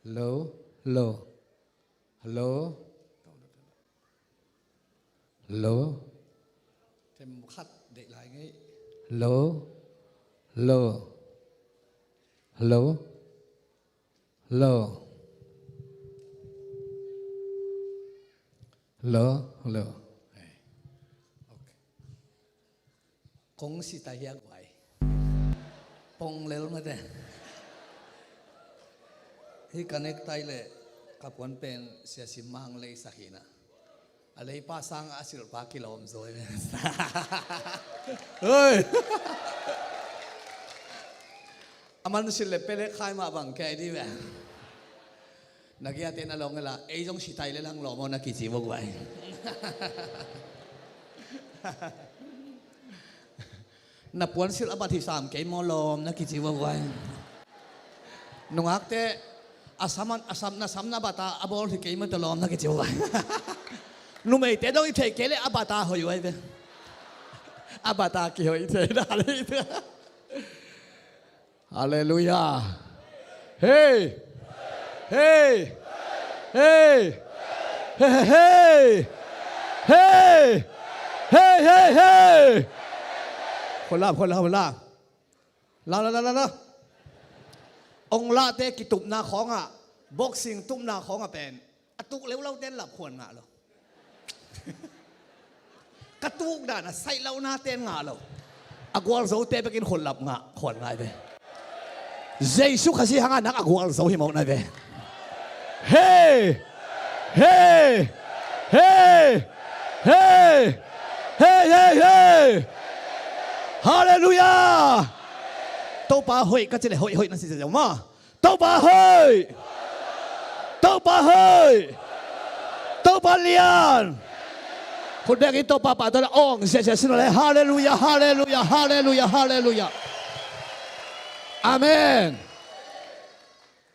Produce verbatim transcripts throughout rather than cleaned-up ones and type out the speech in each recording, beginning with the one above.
Hello, hello, hello, hello. Tem khat deih lai ngei. Hello, hello, hello, hello, hello, hello. Kong si ta hiak vai. Pong lel mate. Hi ka nektai le ka puan pen siasim mang lei sakina. A leipa sang a silpa kilawm zawi. Hei. A man sil le pelek khai mah bang kei di ve. Na giate na lawng ela ei zong sitai le lang lawm aw na kici vok vai. Na puansilh a bat hi sam kei maw lawm na kici vok vai. Nungakte a sam a sam na sam na bata a bawl hi kei maw ta lawm na kici vok vai. Numeite dong i theih kei le a bata hoih vai ve. A bata kihoih thei na le. Halleluiah. Hei. Hei. Hei. Hei, hei, hei. Hei. Hei, hei, hei. Khua lam, khua lam, khua lam. La, la, la, la, la. Ong lahte kitupna khawngah, boxing tupna khawngah pen a tuk leulote in lap khuan ngah lo. Ka tukdan a saih lohna ten ngah lo. A gualzote bekin khuanlap ngah khuan ngai ve. Jesu Khazih hanga nang a gualzo hi mawk nai ve. Hei! Hei! Hei! Hei! Hei, hei, hei! Halleluiah! Topa hoih ka ci le hoih hoih na si zia ma. Topa hoih! Topa hoih! Topa lian! Khut bek in Topa pahtawi la ong ziazia sin le. Halleluiah, halleluiah, halleluiah, halleluiah. Amen.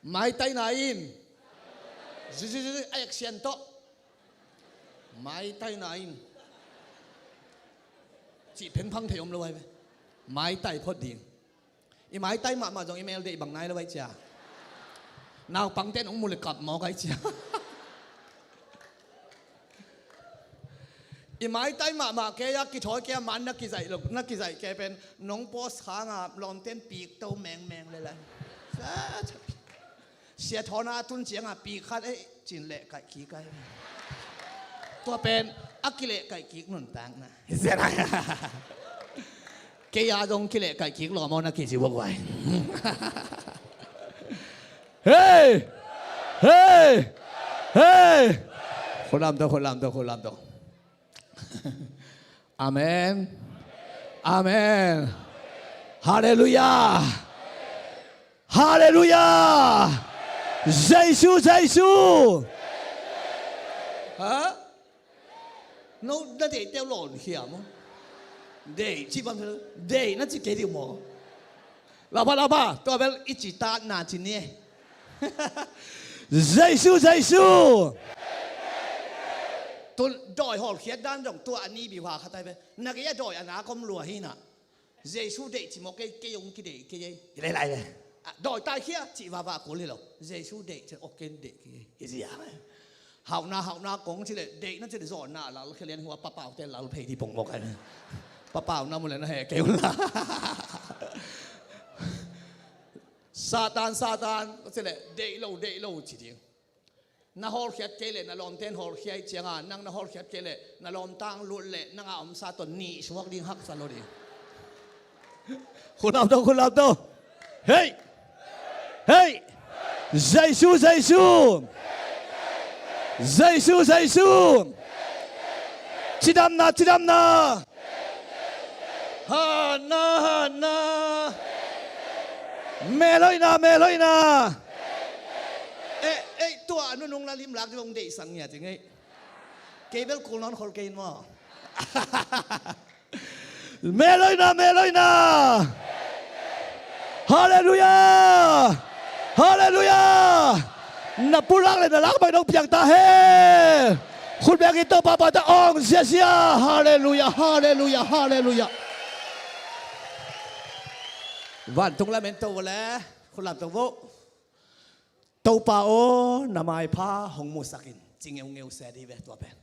Maitai na in. Zi, zi, zi, zi, a action tawh. Maitai na in. Cih phengphang thei om lo ai ve. Maitai phot ding. I maitai mahmah zong i mel deih bang nai lo vai cia. Naupangte nong mu le kap mawk ai cia. I maitai mahmah kei a kithawi kei a man na kizaih lo, na kizaih kei pen nong pawskhang a lawmten pikto mengmeng le lai. Sia thawna a tun cianga pik khat ei cin leh kaih kik ai. Tua pen a kileh kaih kik nuntakna. Kei a zong kileh kaih kik lawm aw na kici vok vai. Hei! Hei! Hei! Khulam to, khulam to, khulam to. Amen. Amen. Halleluiah. Halleluiah. Jesu, Jesu. Ha? No na deih teu lawn hiam maw? Deih ci bang deih na ci kei dih maw? Lapa, lapa, tua bel i ci tatna ci ni. Jesu, Jesu. Tu dawi hawlkhiat dan dong tua a ni biuha khatai bel na kei a dawi a na kom lua hi na. Jesu deih ci mawk kei, kei hong kideih kei ei. Hi lai lai le. Dawi taikhia cih vava kul hi lo. Jesu deih ci ok kei deih kei ei. Hi zia. Hauhna, hauhna kong ci le, deihna ci le zawhna lal khia lian hua papaute lal phei di pong mawk ai. Papau na mu le na he kei un la. Satan, Satan ci le, deih lo, deih lo ci ding. Na hawlkhiat kei leh na lawmten hawlkhia ih cianga nang na hawlkhiat kei leh na lawmtang lut leh nanga omsa tawh nih suak ding haksa lo ding. Khulap to, khulap to. Hei! Hei! Jesu, Jesu! Jesu, Jesu! Cidamna, cidamna! Hana, hana. Melhoihna, melhoihna. Eh, eh, tua a nunung la limlak ding hong deihsak ngia ding ei. Kei bel kul nawn khol kei in maw? Melhoihna, melhoihna. Halleluiah. Halleluiah. Na pulak le na lak bai dong piang ta hen. Khut bek in Topa pahtawi ta ong ziazia. Halleluiah, halleluiah, halleluiah. Vantung lamen to le, khut lam to vo. Topa aw, na maipha hong musak in, ci ngeungeu se dih ve tua pen.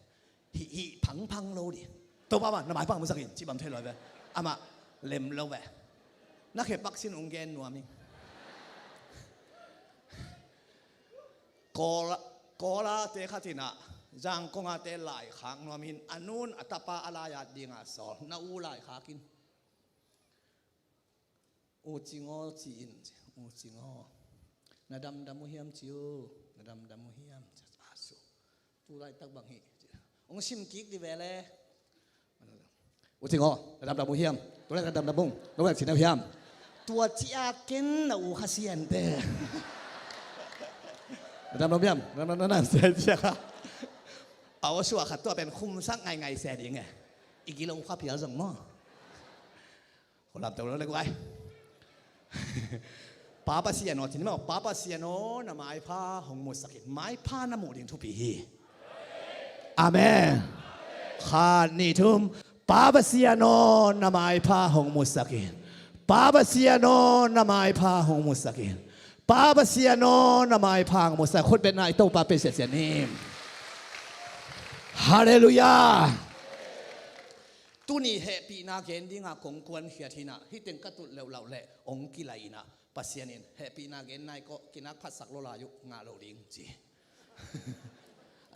Hih, hih phangphang lo dih. Topa aw, na maipha hong musak in, ci bang thei lo ve. Amah lem lo ve. Na khepak sin ung gen nuam ing. Kawl, Kawla te khat in ah, Zangkong a te laikhak nuam in, a nun a tapa a lai-at dinga sawl, na u laikhak in. U Cing aw ci in, U Cing aw. Na damdam uh hiam ci uh, na damdam uh hiam ci a su. Tu laitak bang hi. Ong sim kik di ve le. U Cing aw, na damdam uh hiam? Tu laitak damdam ung. Tu laitak cina uh hiam? Tua ci a ken na u Kha Sian te. Na damdam uh hiam? Na damdam, na damdam, na damdam. Aw, a suah khat tua pen khumsak ngaingai se ding e. I gilo kha phial zong maw. Ko lamto lo le guai. Pa Pasian aw, cin maw, Pa Pasian aw, na maipha hong musak in. Maipha na muh ding thupi hi. Amen. Khat, nih, thum. Pa Pasian aw, na maipha hong musak in. Pa Pasian aw, na maipha hong musak in. Pa Pasian aw, na maipha hong musak. Khut beng na i Topa pe siasia ni. Halleluiah. Tuni hehpihna gen dinga kong kuankhiat hi in ah, hih teng ka tut leuhlauh leh ong kilai in ah, Pasian in hehpihna gen nai kawh, kinak phatsak lo lai uh, ngah lo ding ci.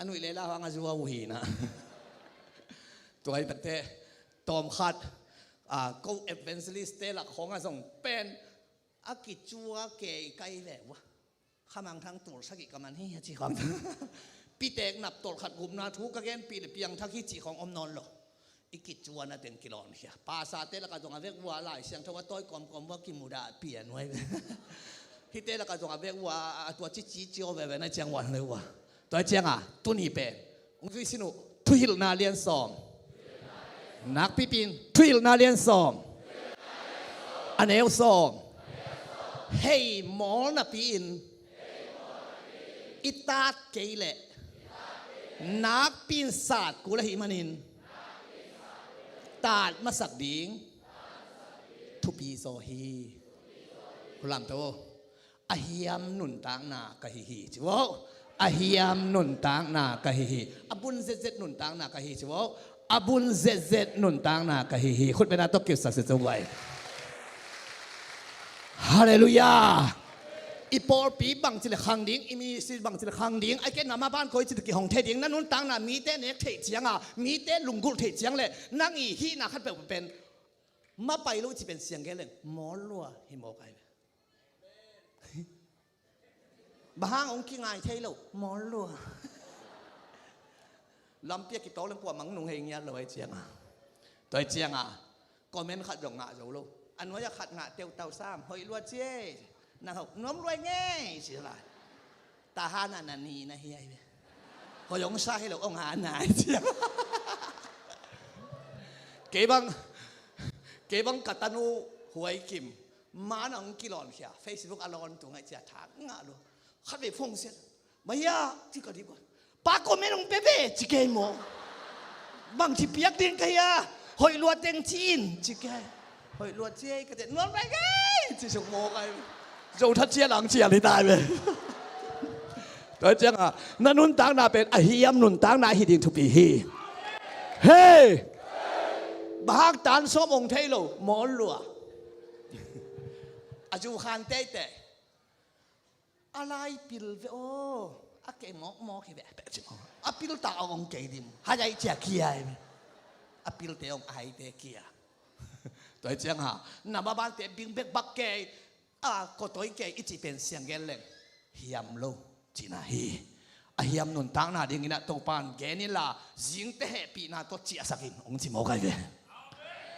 A nuih le la hang a zua uh hi in ah. Tua hi takte, tawmkhat, a, ko evangelist te lak khawng a zong pen a kicua kei kai ve uh a. Khamangthang tul sagih ka man hi a ci khawng. Pitek nap tolh khat gupna thu ka genpih le piangthak hi cih khawng om nawn lo. I kicuana teng kilawnkhia. Pastor te lakah zong a vek uh a, Lai Siangtho a tawi kawmkawm uh a kimudah pian uh a hi. Hihte lakah zong a vek uh a, a tua cici cio veve na ciang wan le uh a. Tua cianga tuni pen ong zui sin uh, Thuhilhna lian sawm. Nakpipi in Thuhilhna lian sawm. A neu sawm. Hei mawl napi-in i tat kei leh nakpi-in sat kul ahih manin tat masak ding thupi zaw hi. Ko lamto. A hiam nuntakna ka hi hi ci vo. A hiam nuntakna ka hi hi. A bun zetzet nuntakna ka hi ci vo. A bun zetzet nuntakna ka hi hi. Khut beng na tawh kipsak se co guai. Halleluiah. I pawlpi bangci le khang ding, i ministry bangci le khang ding, a kei na maban koi ci le kihong thei ding, na nuntakna mite nek theih cianga, mite lunggulh theih ciang le nang i hihna khat peuh pen mapai lo ci pen siang gen leng mawl lua hi mawk ai ve. Bang hang ong kingai thei lo, mawl lua. Lampi a kitawk leng kua mang nung hei ngiat lo ai cianga. Tua ai cianga comment khat zong ngah zo lo. A nuai a khat ngah teutau sam, hoih lua cie. Nang hok nuam luai ngei ci lai. Tahan a na ni na hi ai ve. Hoih ong sa hi lo ong a na ai ciang. Kei bang, kei bang ka tanu Huai Kim. Mana ong kilawnkhia, Facebook a lawn tung ai cia thak ngah lo. Khat ve phone siat. Maya ci ka dip a. Pa comment ong pe ve ci kei maw. Bang ci piak ding ka hia. Hoih lua teng ci in ci kei. Hoih lua cie ka te nuam rai kei ci suk maw kai. Zo that cia lang cia li tai ve. Tua cianga na nuntakna pen a hiam nuntakna hi ding thupi hi. Hei. Bahak tan sawm ong thei lo mawl lua. A zu khan teitei. A lai pil ve aw. A kei mawkmawk hi ve. A pil ta a ong kei dim. Hai ai cia kia hi ve. A pilte ong aite kia. Tua hi cianga na mabante bing bek bak kei. A kotoi kei i cih pen siang gen leng hiam lo cihna hi. A hiam nuntakna dingin ah Topan gen inla zingte hehpihna tawh ciahsakin hong ci mawk ai ve.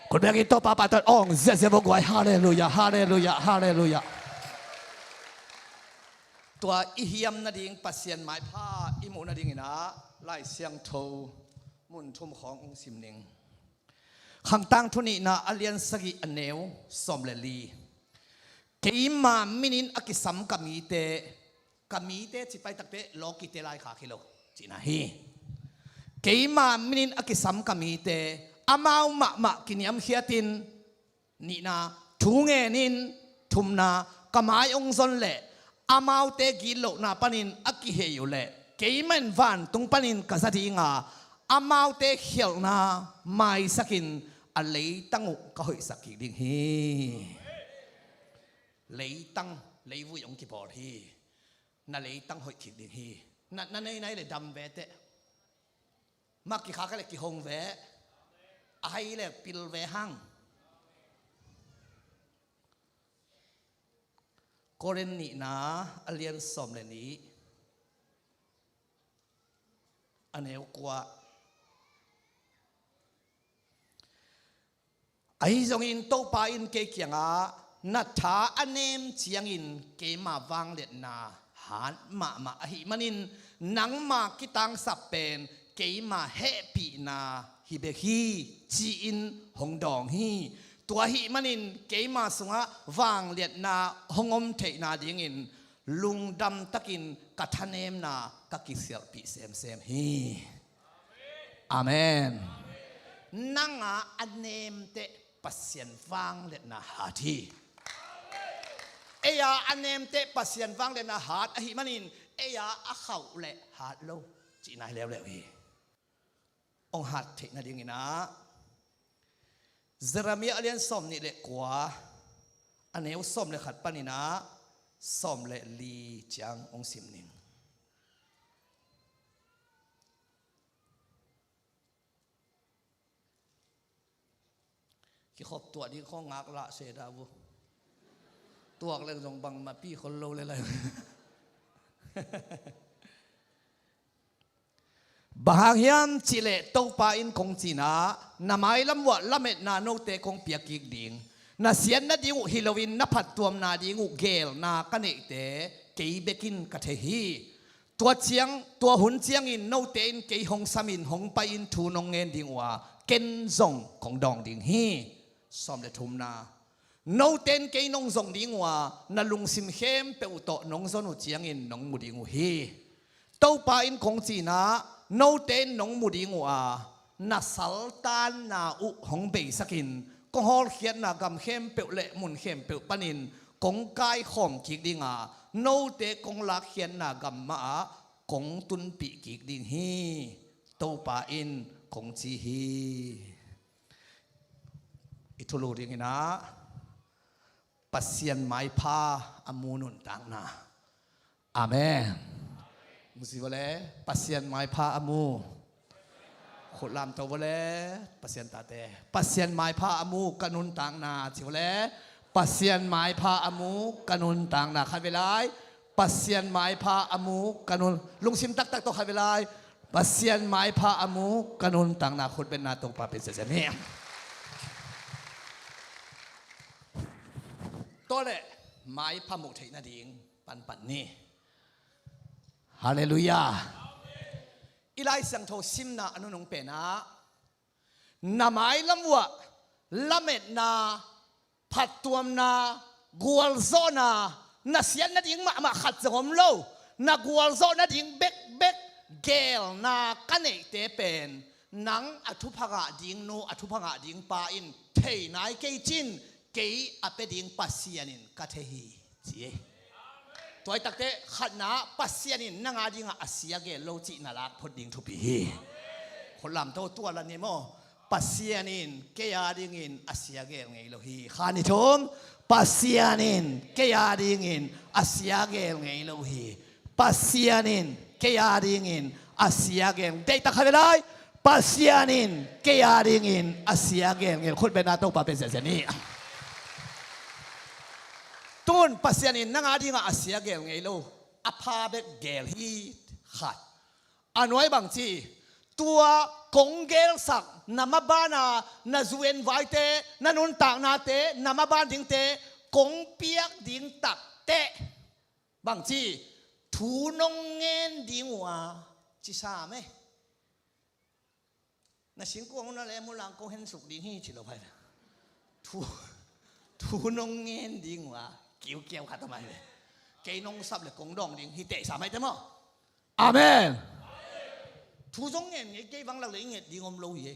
Khut bengin Topa pa tawh hong ziahziah vawk guai. Halleluiah, halleluiah, halleluiah. Tua i hiam nading Pasian maipha i muh nadingin ah Lai Siangtho mun thum khawng hong sim ning. Khangtang thu nihna a lian sagih a neu sawm le li. Keima minin a kisam ka mite, ka mite ci paitakte lawkite laikhak hi lo cihna hi. Keima minin a kisam ka mite amau mahmah kiniamkhiatin, nihna, thu ngenin, thumna, ka mai hong zon leh Amaute gitlohna panin a kihei uh leh keimah in vantung panin ka za dinga, amaute khialhna maisakin a leitang uh ka hoihsak kik ding hi. Leitang, leivui hong kibawl hi. Na leitang hoih kik ding hi. Na, na nei nai le dam ve teh. Mak kikhak le kihong ve. A hai le pil ve hang. Korin nihna a lian sawm le nih, a neu kua. Ahi zongin Topa in kei kiangah, na tha a nem ciangin keima vangliatna hat mahmah ahih manin, nangma kitangsap pen keima hehpihna hi bek hi, ci-in hong dawng hi. Tua ahih manin keima sungah vangliatna hong om theihna dingin lungdam takin ka thanemna ka kisialhpih semsem hi. Amen. Nanga a nemteh Pasian vangliatna hat hi. Eia a nemteh Pasian vangliatna hat ahih manin, eia a khauh leh hat lo cihna hi leuleu hi. Hong hat theih nadinginah Jeremiah a lian sawm nih le kua, a neu sawm le khat paninah sawm le li ciang hong sim ning. Kikhop tuah ding khawng ngak lah se dah uh. Tuak leng zong bangmah pi khol lo le lai. Bang hang hiam cihleh Topa in kong cinah, na mailam uah lametna note kong piak kik ding. Na siat nading uh hi loin na phattuamna ding uh geelna ka neihte kei bekin ka thei hi. Tua ciang, tua hun ciangin note in kei hong samin hong pai-in thu nong ngen ding uh a, ken zong kong dawng ding hi. Sawm le thumna. Note in kei nong zong ding uh a, na lungsim khempeuh uh tawh nong zon uh ciangin nong mu ding uh hi. Topa in kong cinah, note in nong mu ding uh a, na saltanna uh hong beisakin, kong hawlkhiatna gam khempeuh le mun khempeuh panin kong kaikhawm kik dinga, note kong lakkhiatna gam mahah kong tunpih kik ding hi. Topa in kong ci hi. I thulu dinginah Pasian maipha a mu nuntakna. Amen. Musi vale, Pasian maipha a mu. Khut lamto vale, Pasian tate. Pasian maipha a mu ka nuntakna. Ci vale, Pasian maipha a mu ka nuntakna. Khat ve lai. Pasian maipha a mu ka nun. Lungsim taktak tawh khat ve lai. Pasian maipha a mu ka nuntakna. Khut betna Topa pe zia zia ni. Tua leh maipha muh theih nading panpan ni. Halleluiah. I Lai Siangtho simna a nunung penah na mailam uah lametna, phattuamna, gualzawhna, na siat nading mahmah khat zong om lo, na gualzawh nading bekbek geelna ka neihte pen nang a thupha ngah ding nu, a thupha ngah ding pa in thei nai kei cin, kei a pia ding Pasian in ka thei hi, ci hi. Tua i takte khatna, Pasian in nang a dingah a sia geel lo cih na lak phot ding thupi hi. Khut lamto tua la ni maw. Pasian in kei a dingin a sia geel ngei lo hi. Khan i thum, Pasian in kei a dingin a sia geel ngei lo hi. Pasian in kei a dingin a sia geel. Deihtak khat ve lai. Pasian in kei a dingin a sia geel ngei lo. Khut betna Topa pe zia zia ni. Tun Pasian in nang a dingah a sia geel ngei lo. A pha bek geel hi khat. A nuai bang ci, tua kong geelsak na mabana, na zu en vaite, na nuntaknate, na maban dingte kong piak ding takteh bang ci, thu nong ngen ding uh a, ci sam e. Na singkuang uh na le mulang kong hensuk ding hi ci lo pai. Thu, thu nong ngen ding uh a, kiukiau khat a mai ve. Kei nong sap le kong dawng ding hi teh sam ai te maw. Amen. Thu zong ngen ngei kei bang lak le i nget ding om lo hi e.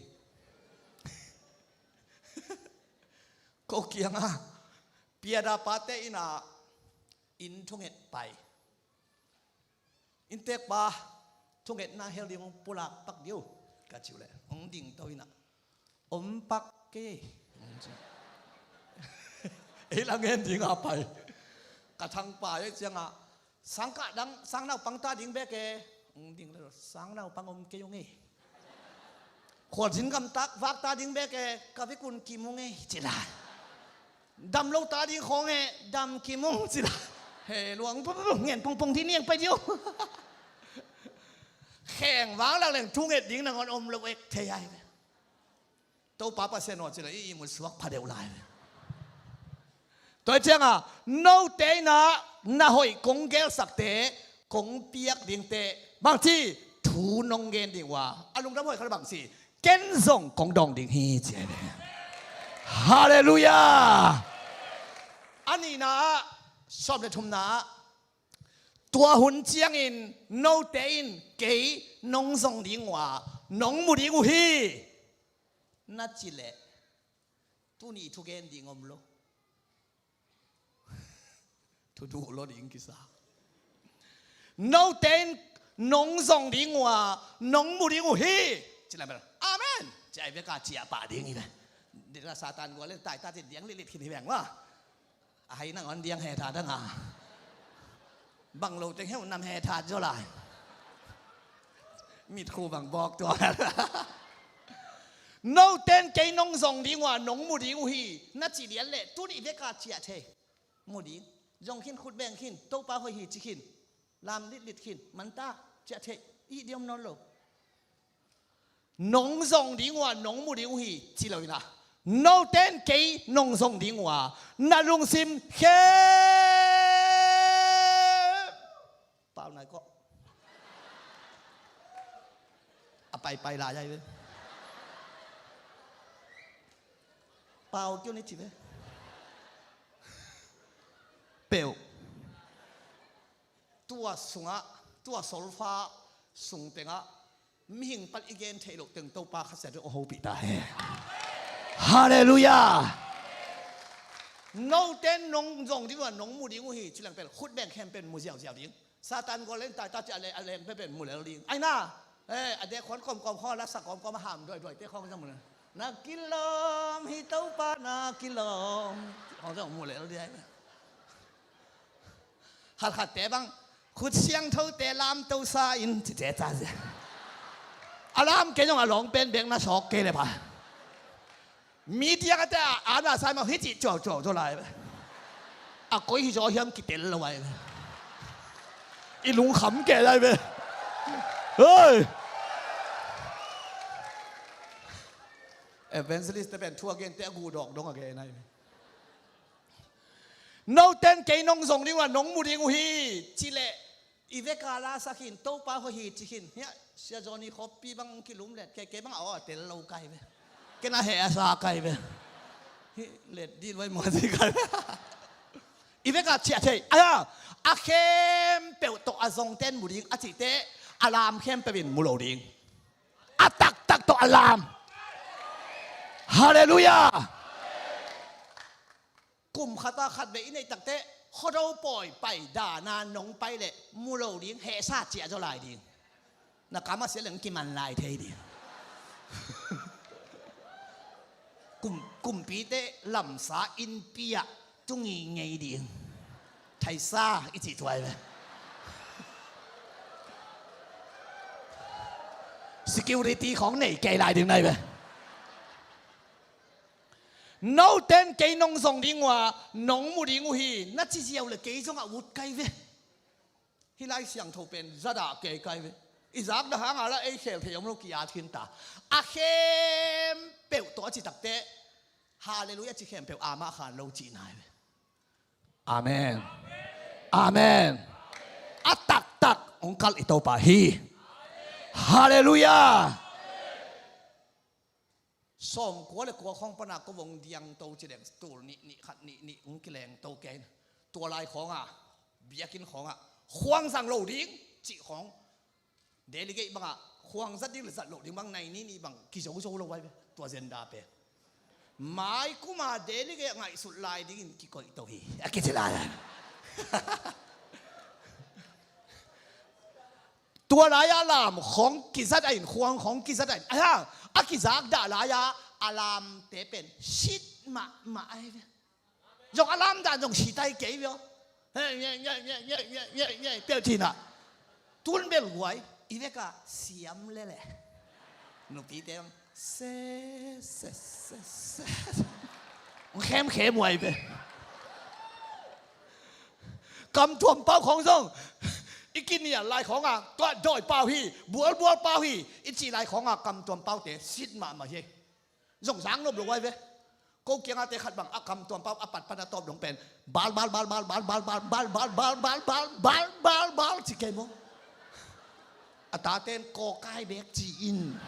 Ko kiangah piada pate inah Inn thunget pai. Inntekpa, thungetna hel ding hong pulak pak dih uh, ka cih uh leh hong dingto in ah, om pak kei, hong ci. Ei la ngen ding a pai. Ka thangpa ei ciangah, sangkah dang, sangnaupang ta ding bek e, hong ding le, sangnaupang om kei ung e. Khualzin gamtak vak ta ding bek e, ka vekun kim ung e, ci lai. Dam lo ta ding khawng e, dam kim ung, ci lai. He luang, pu, pu, pu, ngen pongpong dih niang pai dih uh. Kheng vang lak leng thunget ding nangawn om lo ek thei ai ve. Topa Pasian aw ci leh i ihmut suak pha deuh lai ve. Tua hi ciangah note in ah na hoih kong gelsakte, kong piak dingte, bangci, thu nong gen ding uh a, a lungdam hoih khat bangci, ken zong kong dawng ding hi, ci hi ve. Halleluiah. A nihna ah, sawm le thumna ah, tua hun ciangin note in kei nong zong ding uh a, nong mu ding uh hi, na cih leh tuni thugen ding om lo. Thu duh lo ding kisa. Note in nong zong ding uh a, nong mu ding uh hi, ci lai bel, amen, ci ai bek a ciah pah ding hi ve. Dila Satan gual in taitat in diang litlit khin hi veng maw. A hai nangawn diang he tha dang a, bang lo teng heu nam he tha zaw lai. Mitkhu bang bawk tua. Note in kei nong zong ding uh a, nong mu ding uh hi, na cih lian leh tuni bek a ciah thei. Mu ding. Zong khin, khut beng khin, Topa hoih hi ci khin. Lam litlit khin, manta, ciah thei. I hih ding om nawn lo. Nong zong ding uh a, nong mu ding uh hi, ci lo in ah, note in kei nong zong ding uh a, na lungsim khempeuh. Pau nai kawh. A paipai lai ai ve. Pau kio ni ci ve. Peuh. Tua sungah, tua solfa sung tengah mihing pal i gen theih loh teng Topa Kha Siangtho in hong hopih ta hen. Halleluiah. Note in nong zong ding uh a, nong mu ding uh hi, ci leng pen khut beng khempeuh in mu ziauziau ding. Satan gual in taitat ci a le, a leng pen pen mu lel ding. Ai na, eh, a dek khuan kawmkawm khawng, a lasak kawmkawm, a ham duaiduaite khawng zong mu lel. Na kilawm hi Topa, na kilawm. Khawng zong mu lel ding ai. Khatkhatte bang, khut siangthote lamto sa in, cite ca zia. A lam kei zong a lawng pen bek na sawk kei le pha. Media kate a, a na sai mah hih cih cuaucuau zaw lai. A koi hi zaw hiam kitel lo ai. I lungkham kei lai ve. Hei! Evangelist te pen thu a gente a guh dawk dong a gen ai. Note in kei nong zong ding uh a, nong mu ding uh hi, ci leh i vek a la sa khin, Topa hoih hi ci khin. Hiah, Sia Johnny khoppi bang kilum let kei, kei bang a aw a tel lo kai ve. Ken a heh a sa kai ve. Hih let dih luai mua ci kai ve. I vek a ciah thei. Aia, a khempeuh tawh a zongte in mu ding a cihte, a lam khempeuh in mu lo ding. A taktak tawh a lam. Halleluiah. Kum khat a khat vei i neih takteh, Khuado pawi pai dan a nong pai leh mu lo ding, hehsa ciah zaw lai ding. Na kam a sia leng kiman lai thei ding. Kum, kumpite lamsa innpi ah tu ngeingei ding. Thaisa i cih tuai ve. Security khawng nei kei lai ding nai ve. Note in kei nong zong ding uh a, nong mu ding uh hi, na ci ziau le kei zong a ut kai ve. Hih Lai Siangtho pen zadah kei kai ve. I zakna hang a la ei khel thei om lo ki-at khin ta. A khempeuh tawh a ci takteh, Halleluiah ci khempeuh amah khan lo cih nai ve. Amen. Amen. A taktak hong kalh i Topa hi. Halleluiah. Sawmkua le kua khawng pana ko vong diangto ci leng, tul nih, nih khat, nih, nih hong kilengto kei. Tua lai khawngah, biakinn khawngah, khuang zang lo ding cih khawng, delegate bangah khuang zat ding le zat loh ding bang nai nih, nih bang kizo zo lo vai ve. Tua zenda pen mai kuma delegate ngaihsut lai dingin kikoih to hi, a kici lai. Tua lai-a lam khawng kizat a in, khuang khawng kizat a in, a hang a kizak dah lai-a a lamte pen sit mahmah ahi ve. Zong a lam dan zong sit ahi kei ve aw. He, nge, nge, nge, nge, nge, nge, nge, nge, pial cina. Tun bel guai, i veka siam lele. Nupite bang, se, se, se, se. Khem, khem huai ve. Kam tuam pau khawng zong i kinial lai khawng a, tua dawi pau hi, bual bual pau hi i cih lai khawng a, kam tuam paute sit mahmah hi. Zong zang nop lo huai ve. Ko kiangate khat bang a kam tuam pau a pat pan a tawp dong pen bal, bal, bal, bal ci kei maw? A taten kawkai bek ci in.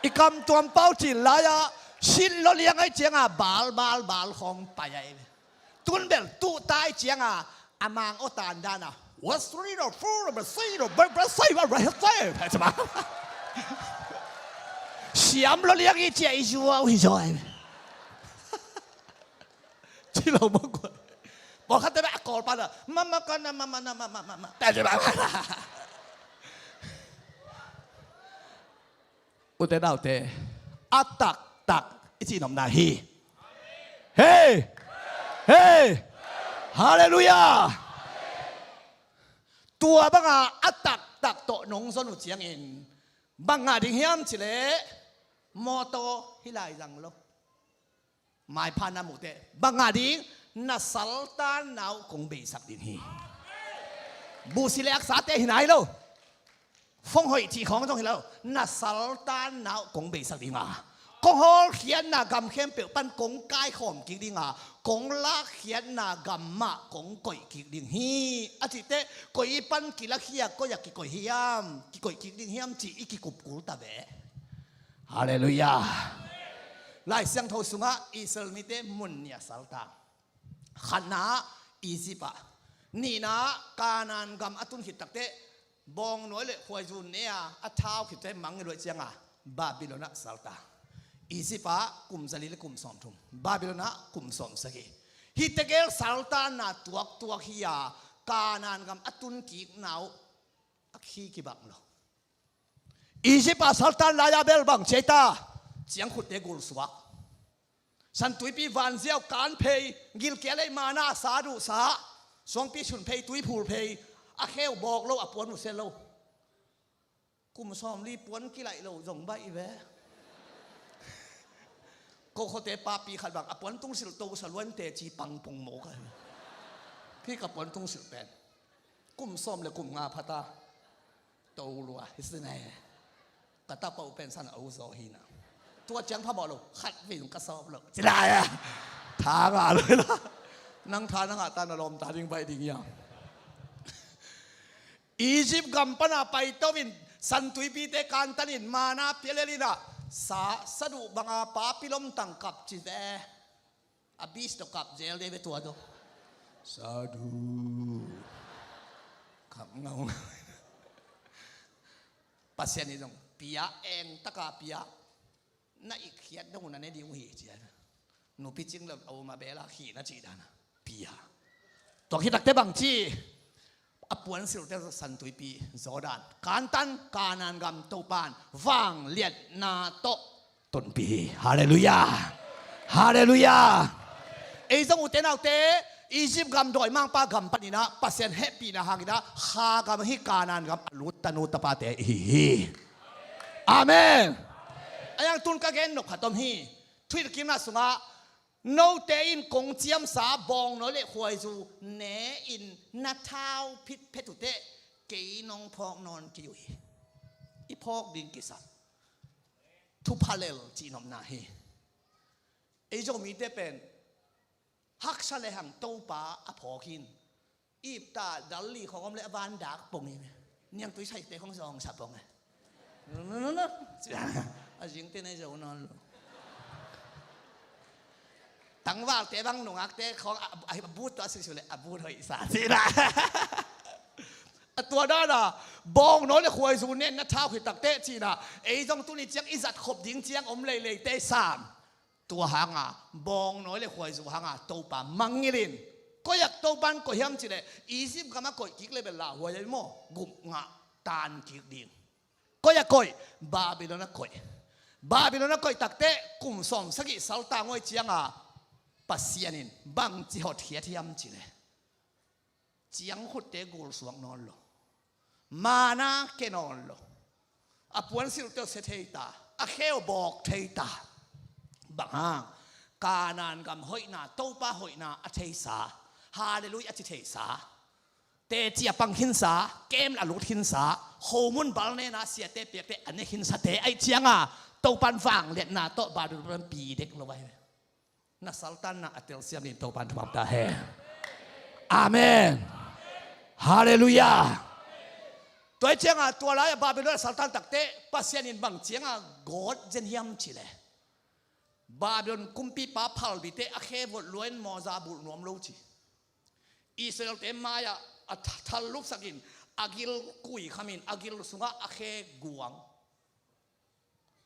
I kam tuam pau cin lai-a sit lo liang ai cianga bal, bal, bal khawng pai ai. Tun bel tuh tai cianga a mang aw tan dana. What's the real food of the seed of the seed of the seed? Siam lo liang i cia i zuau hi zaw ai. Ci lo mawk kua. Pawlkhatte bek a kawl pana mama kana mama na mama mama. Ute naute, a taktak i cih nopna hi. Hei! Hei! Halleluiah! Tua banga a taktak tawh nong zon uh ciangin bang ngah ding hiam cileh, mawtaw hi lai zang lo. Maipha na muhteh bang ngah ding, na saltanna uh kong beisak ding hi. Buhsi le aksate hi nai lo. Fong hoih cih khawng zong hi lo. Na saltanna uh kong beisak dinga, kong hawlkhiatna gam khempeuh pan kong kaikhawm kik dinga, kong lakkhiatna gam mah kong koih kik ding hi. A cihteh koi i pan kilakhia, koi a kikoih hiam, kikoih kik ding hiam cih i kikupkul ta ve. Halleluiah. Lai Siangtho sungah Israel mite mun nih a saltang. Khatna ah Egypt ah, nihna ah Kanaan gam a tun khit takteh bawngnawi le khuaizu ne-a a thau khitte mang i luaih cianga Babylon ah saltang. Egypt ah kum zali le kum sawmthum, Babylon ah kum sawmsagih. Hihte gel saltanna tuaktuak hi-a Kanaan gam a tun kikna uh a khi kibang lo. Egypt ah saltan lai-a bel bang ci ai ta, ciangkhutte gulsuak, Santuipi vanziau kan phei, gilkial ei mana sa duhsa, suangpi sun phei, tui phul phei, a kheu bawk lo, a puan uh se lo. Kum sawmli puan kilaih lo zong baih ve. Ko khuate papi khat bang a puan tungsilh to sa luan teci pang pong mawk a hi. Khi ka puan tungsilh pen kum sawm le kum nga phata to lua hi si nai. Ka tapa uh pen san a uzaw hi na. Tua ciang phamawh lo, khat vei zong ka sawp lo ci lai a. Tha ngah lo hi la. Nang tha na ngah ta, na lawmta ding baih ding hiam? Egypt gam pana paito in, Santuipite kantan in, mana pia lel in ah, sa, saduh banga papi lomtang kap ci ve. A beach tawh kap zel de ve tua tawh. Saduh. Kap ngaungau. Pasian in zong pia, eng taka pia. Na itkhiat dong uh na ne ding uh hi ci a. Nupi cing lo a um a bel a khih na cih dan a pia. Tua khit takte bang ci, a puan silhte Santuipi Jordan kantan, Kanaan gam Topan vangliatna tawh tonpih hi. Halleluiah. Halleluiah. Ei zong ute naute, Egypt gam dawimangpa gam panin ah Pasian hehpihna hangin ah kha gam ahi Kanaan gam a lut tanu tapate i hi hi. Amen. A yang tun ka gen nop khat om hi. Thuhilhkimna sungah note in kong ciamsa bawngnawi le khuaizu ne-in na thau phitphet uhteh kei nong phawk nawn kei uh hi. I phawk ding kisam. Thupha lel cihnopna hi. Ei Zomite pen haksa le hang Topa a phawk in. Ipta dal li khawng om le a van dak pong in. Niangtui saite khawng zawngsa pong e. A zingte nei zo nawn lo. Tangvalte bang nungakte khawng a, a, a but tua sisiu le a but hoihsa cina. A tua dana bawngnawi le khuaizu nen na thau khit takteh cina. Ei zong tuni ciang i zat khop ding ciang om leileite sam. Tua hanga bawngnawi le khuaizu hanga Topa mangngilh in. Koi ah Topan koih hiam cih leh Egypt gamah koih kik le bel lauhuai ahi maw, gupngah tan kik ding. Koi ah koih? Babylon ah koih. Babylon ah koih takteh kum sawmsagih saltang huai cianga Pasian in bangci hotkhiat hiam cih leh ciangkhutte gulsuak nawn lo. Manna ke nawn lo. A puansilhte uh sia thei ta. A khe uh bawk thei ta. Bang hang? Kanaan gam hoihna, Topa hoihna a theisa. Halleluiah a ci theisa. Teci a pang khinsa, kem a lut khinsa, khomun balnena siate piakte a ne khinsate ahih cianga Topan vangliatna tawh Babylon pi dek lo ahi. Na saltanna a telsiam dingin Topan thupha ta hen. Amen. Halleluiah. Tua hi cianga tua lai-ah Babylon a saltan takteh Pasian in bang cianga gawt zen hiam cih leh Babylon kumpipa phalbite a khe vot lua in mawza bulh nuam lo ci. Israelte mai-ah a tha-, thal lupsakin a gil kuikhamin a gil sungah a khe guang.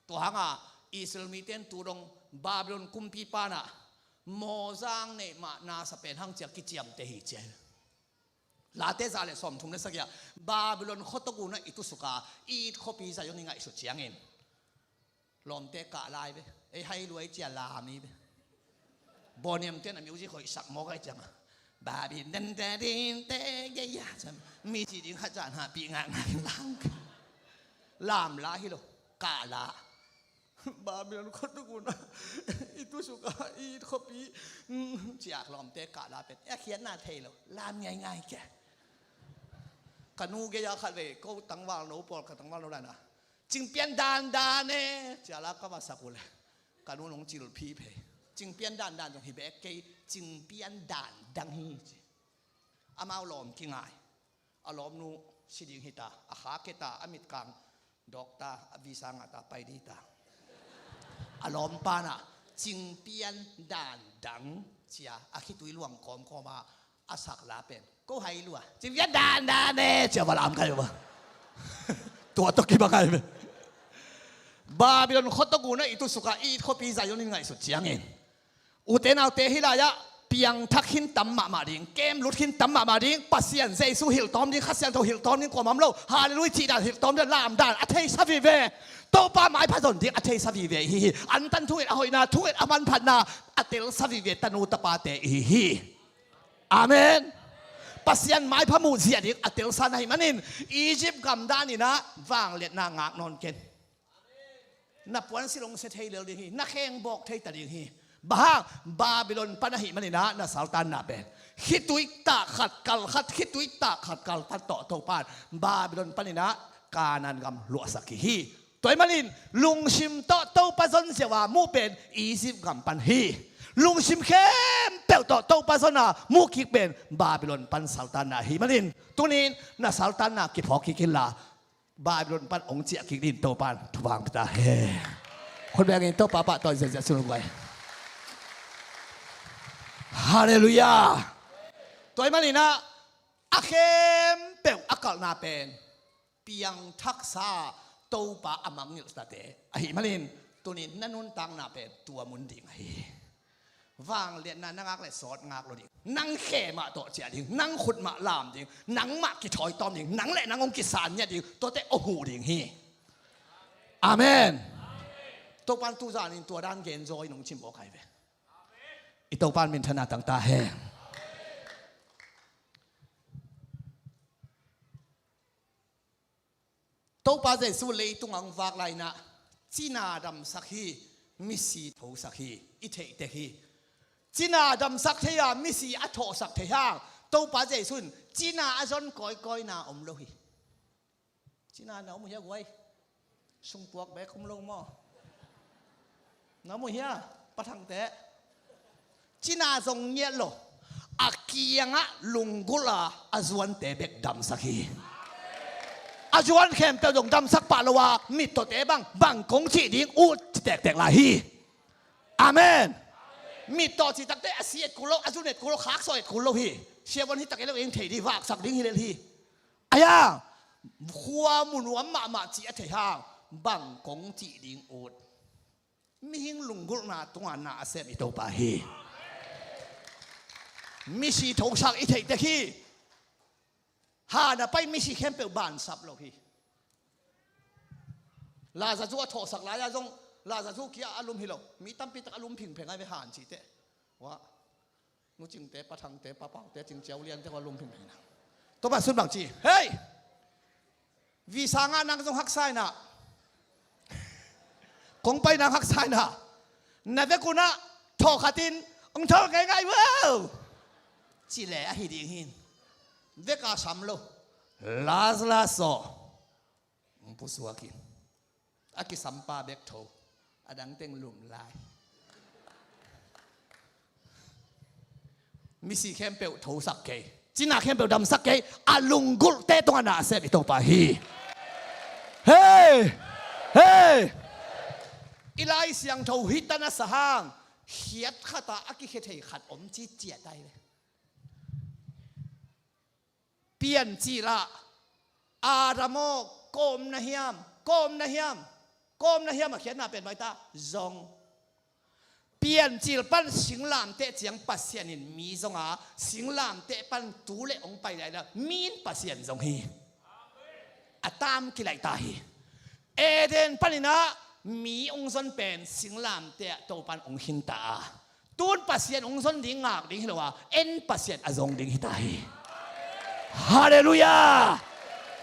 Tua hanga Israel mite in tu dong Babylon kumpipa in ah mawza neih mah nasa pen hang ci-a kiciamteh hi ci-a hi. Late za le sawmthum le sagih-ah Babylon khuatuk un ah i tusuk a, i it khuapi Zion i ngaihsut ciangin lawmte kah lai ve. Ei hai lua i ci-a lam hi ve. Bawniamte in a music hoihsak mawk ahih cianga Babylon den den den te gei-a cam mi ci ding khat zan hahpih ngaingai lang. Lam la hi lo, kah la. Babylon khuatuk un ah i tusuk a, i it khuapi, mm, ci-a lawmte kah la pen a khiatna thei lo, lam ngaingai ke. Ka nu gei-a khat vei ko tangvalno pawl, ka tangvalno dan a, "Cingpian dandan e," ci-a la ka va sak uh leh ka nu in hong cil phiphi. "Cingpian dandan zong hi bek kei, cingpian dan dang hi," ci. Amau lawm kingai. A lawmnu si ding hi ta, a kha ke ta, a mitkang dawk ta, a visa ngah ta, pai ding ta. A lawmpa in ah cingpian dan dang ci-a a khitui luang kawmkawm a, a sak la pen, "Ko hai lua, cingpian dandan e," ci-a va lam kai uh a. Tua tawh kibang ai ve. Babylon khuatuk un ah i tusuk a, i it khuapi Zion i ngaihsut ciangin ute naute, hih lai-ah piangthak khin tam mahmah ding, kem lut khin tam mahmah ding, Pasian Jesu hilhtawm ding, Kha Siangtho hilhtawm ding, kuamah om lo, halleluiah cih dan hilhtawm ding, lam dan a theisa vive. Topa maipha zon ding a theisa vive ihi hi. Antan thunget a hoihna, thunget a manphatna a telsa vive tanu tapate ihi hi. Amen. Pasian maipha muh ziah ding a telsa na hih manin Egypt gam danin ah vangliatna ngak nawn ken. Na puansilh hong sia thei lel ding hi, na khe hong bawk thei ta ding hi. Bang hang? Babylon pan ahih manin ah na saltanna pen khitui tak khat kal khat, khitui tak khat kal khat tawh Topa in Babylon panin ah Kanaan gam luahsak hi hi. Tua ahih manin lungsim tawh Topa zon ziau a muh pen Egypt gam pan hi. Lungsim khempeuh tawh Topa zon a muh kik pen Babylon pan saltanna ahih manin tuni-in na saltanna kiphawk kik inla Babylon pan hong ciah kik dingin Topa in thupha hong pia ta hen. Khut bengin Topa pahtawi ziahziah sung guai. Halleluiah. Tua ahih manin ah a khempeuh a kalhna pen piangthaksa Topa a mangngilh tate ahih manin tuni-in na nuntakna pen tua mun ding ahi. Vangliatna na ngak leh sawt ngak lo ding. Nang khe mah tawh ciah ding, nang khut mah lam ding, nangmah kithawi tawm ding, nang leh nang hong kisan ngiat ding, tuate aw huh ding hi. Amen. Topa in tu zanin tua dan gen zaw in hong cim mawk ahi ve. I Topa in minthanna tang ta hen. Topa Jesu leitung a hong vak lai-in ah cina damsak hi, misi thosak hi, i theih tek hi. Cina damsak thei a, misi a thawhsak thei hang Topa Jesu in cina a zon kawikawina om lo hi. Cina na om uh hia guai? Sungpuak bek om lo maw? Na om uh hia? Pa Thangte. Cina zong ngiat lo. A kiangah lunggulh a, a zuante bek damsak hi. A zuan khempeuh zong damsak pah lo a, mittawte bang, bang kong cih ding ut ci tektek lai hi. Amen. Mittaw cih takteh a si et kul lo, a zun et kul lo, khaksaw et kul lo hi. Siavuan hi tak et lo, eng thei ding, vaksak ding hi lel hi. Ahi hang khua mu nuam mahmah cih a thei hang bang kong cih ding ut. Mihing lunggulhna tungah na a sem i Topa hi. Misi thosak i theih tek hi. Han a pai misi khempeuh bansap lo hi. Lazarus a thawhsak lai-a zong Lazarus kia a lum hi lo. Mi tampi tak a lum phingpheng a ve han cih teh. Wah. Nucingte, Pathangte, Papaute, Cingciau Liante khua lum phingpheng na. Topa sun bang ci. Hei! Visa ngah nang zong haksa inah. Kong pai nang haksa inah. Na vek unah thawh khatin hong thawh ngeingai vo. Ci le ahi ding hin. Vek a sam lo. Lazarus aw. Hong pusuak in. A kisampa bek tho. A dang teng lum lai. Misi khempeuh thosak kei. Cina khempeuh damsak kei. A lunggulhte tungah na a sem i Topa hi. Hei! Hei! I Lai Siangtho hi tan a sahang. Khiat khatah a kikhia thei khat om ci ciat ai le. Piancil ah Adam aw, kawm na hiam, kawm na hiam, kawm na hiam a khiatna pen baita zong. Piancil pan singlamteh ciang Pasian in mi zong a, singlamteh pan tu le hong pai lai la, mi in Pasian zong hi. A tam kilaih ta hi. Eden paninah mi hong zon pen singlamteh ah Topan hong khinta a, tun Pasian hong zon ding ngak ding hi lo a, en Pasian a zong ding hita hi. Halleluiah.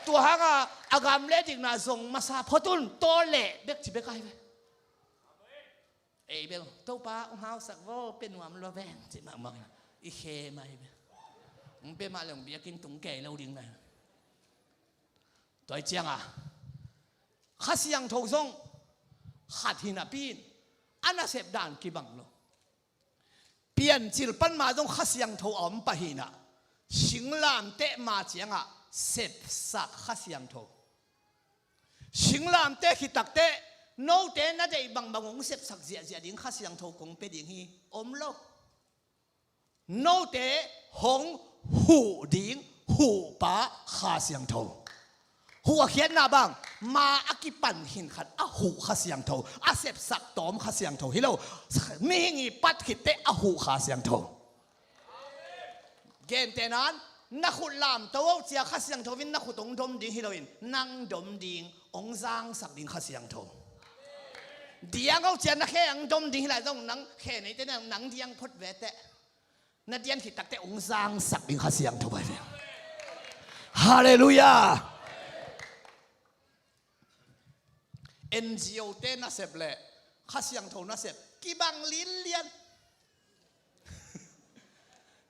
Tua hanga a gam le dikna zong masa photun tawh leh bek ci bek ahi ve. Ei bel Topa hong hausak vo, pe nuam lua veng ci mahmah i khem ahi ve. Hong pe mah le hong biakinn tung kei lo ding na. Tua hi cianga Kha Siangtho zong khat hi napi in a nasep dan kibang lo. Piancil pan ma zong Kha Siangtho a om pah hi nah. Singlamteh ma ciangah sepsak Kha Siangtho. Singlamteh khitakteh note na deih bangbang hong sepsak ziahziah ding Kha Siangtho kong pe ding hi om lo. Note hong huh ding huhpa Kha Siangtho. Huh a khiatna bang, ma a kipan hin khat a huh Kha Siangtho, a sepsak tawm Kha Siangtho hi lo. Mihing i pat khitteh a huh Kha Siangtho. Gentehnan, na khut lamto oh cia Kha Siangtho in na khut hong dom ding hi loin, nang dom ding hong zangsak ding Kha Siangtho. Diang oh cia na khe hong dom ding hi lai zong nang khe neite nang diang phot veteh. Na dian khit takte hong zangsak ding Kha Siangtho bai ve. Halleluiah. N G O te nasep le Kha Siangtho nasep kibang linlian.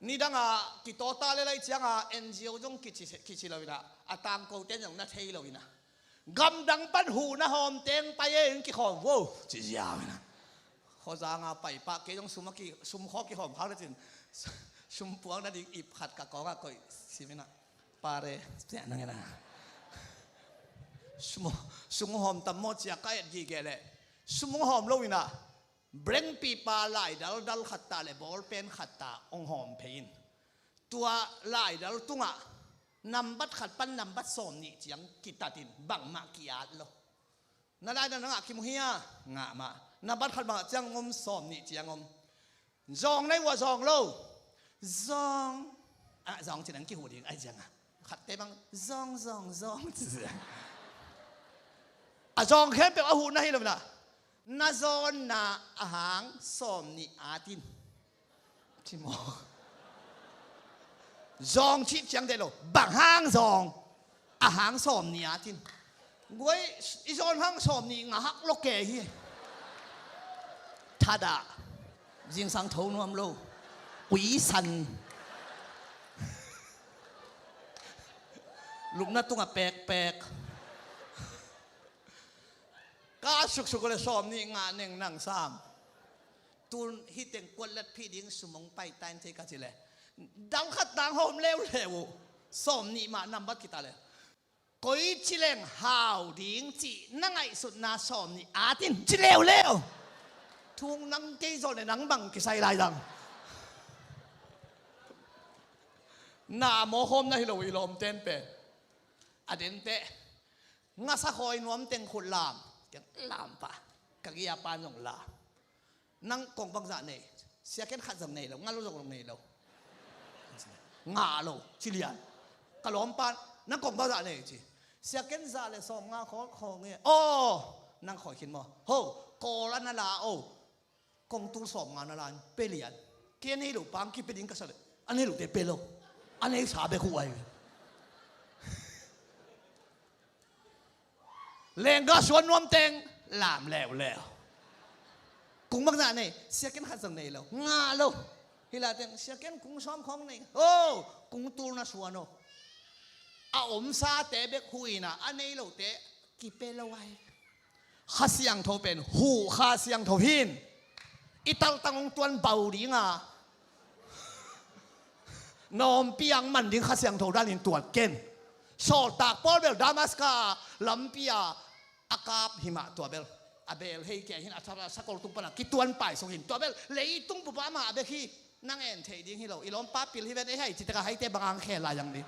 Nidanga kitawta le lai cianga N G O zong kici, kici lo inah, a tangkote zong na thei lo inah. Gamdang pan huhna hawm teng pai e in kikhawm vo ci ziau inah. Khuazanga paipah kei zong sum a ki, sum khaw kihawm khak le cin sumpuang nading ip khat ka kawngah koih sim inah. Pare, ciah nang inah. Sum, sum hawm tam maw cia ka et gige leh sum hawm lo inah. Brengpipa laidal dal khat ta le bawlpen khat ta hong hawm phei in. Tua laidal tungah nambat khat pan nambat sawm nih ciang kitatin bangmah ki-at lo. Na laidal na ngah kimu hia? Ngah mah. Nambat khat bangah ciang om, sawm nih ciang om. Zawng nei uh a zawng lo. Zawng. Ah, zawng ci nang kihuh ding ai ciangah. Khatte bang zawng, zawng, zawng ci. A zawng khempeuh a huhna hi lo inah. Na zawnna a hang sawm nih atin. Ci maw? Zawng cih ciang deh lo. Bang hang zawng? A hang sawm nih atin. Guai, i zawn hang sawm nih ngah hak lo kei hi. Thadah. Zingsang tho nuam lo. Ui san. Lupna tungah pekpek. Ka suksuk le sawm nih ngah neng nang sam. Tun hiteng kuat lat phih ding sum hong pai ta in thei ka ci le. Dang khat dang hawm leuleu uh. Sawm nih mah nambat kita le. Koi ci leng hau ding cih na ngaihsutna sawm nih atin ci leuleu. Thung nang kei zawh le nang bang kisai lai dang. Na mawkhawm na hi lo i lawmten pen. A denteh. Ngasa khawi nuam teng khut lam. Teng lam pah. Ka gia pan zong lam. Nang kong bangzah nei? Sia ken khat zong nei lo, nga lo zong nei lo. Ngah lo, ci lian. Ka lawmpa, nang kong bangzah nei ci. Sia ken za le sawm nga khawl khawl nge. Aw, nang khawi khin maw? Ho, kawl a na la o. Kong tul sawm nga na la in pe lian. Kei a nei lo pang kipe ding ka sa le. A nei lo te pe lo. A nei sa bek hu ai. Lengga suan nuam teng lam leuleu. Kung bangzah nei? Sia ken khat zong nei lo. Ngah lo. Hi la teng sia ken kung sawm khawng nei. O, kung tul na suan o. A omsate bek hu ina, a nei lote kipe lo ai. Kha Siangtho pen hu Kha Siangtho hin. I taltang hong tuan bau dinga. Na ompi ang man ding Kha Siangtho danin tuat ken. Sawltak Paul bel Damaska lampi a a kap himah tua bel. A bel hei kia hin a thapa sakol tung pana kituan paisuk hin tua bel. Leitung pupa mah a bek hi. Nang en thei ding hi lo. I lawmpa pil hi ven ei hai citaka haite bang ang khel lai ang ding.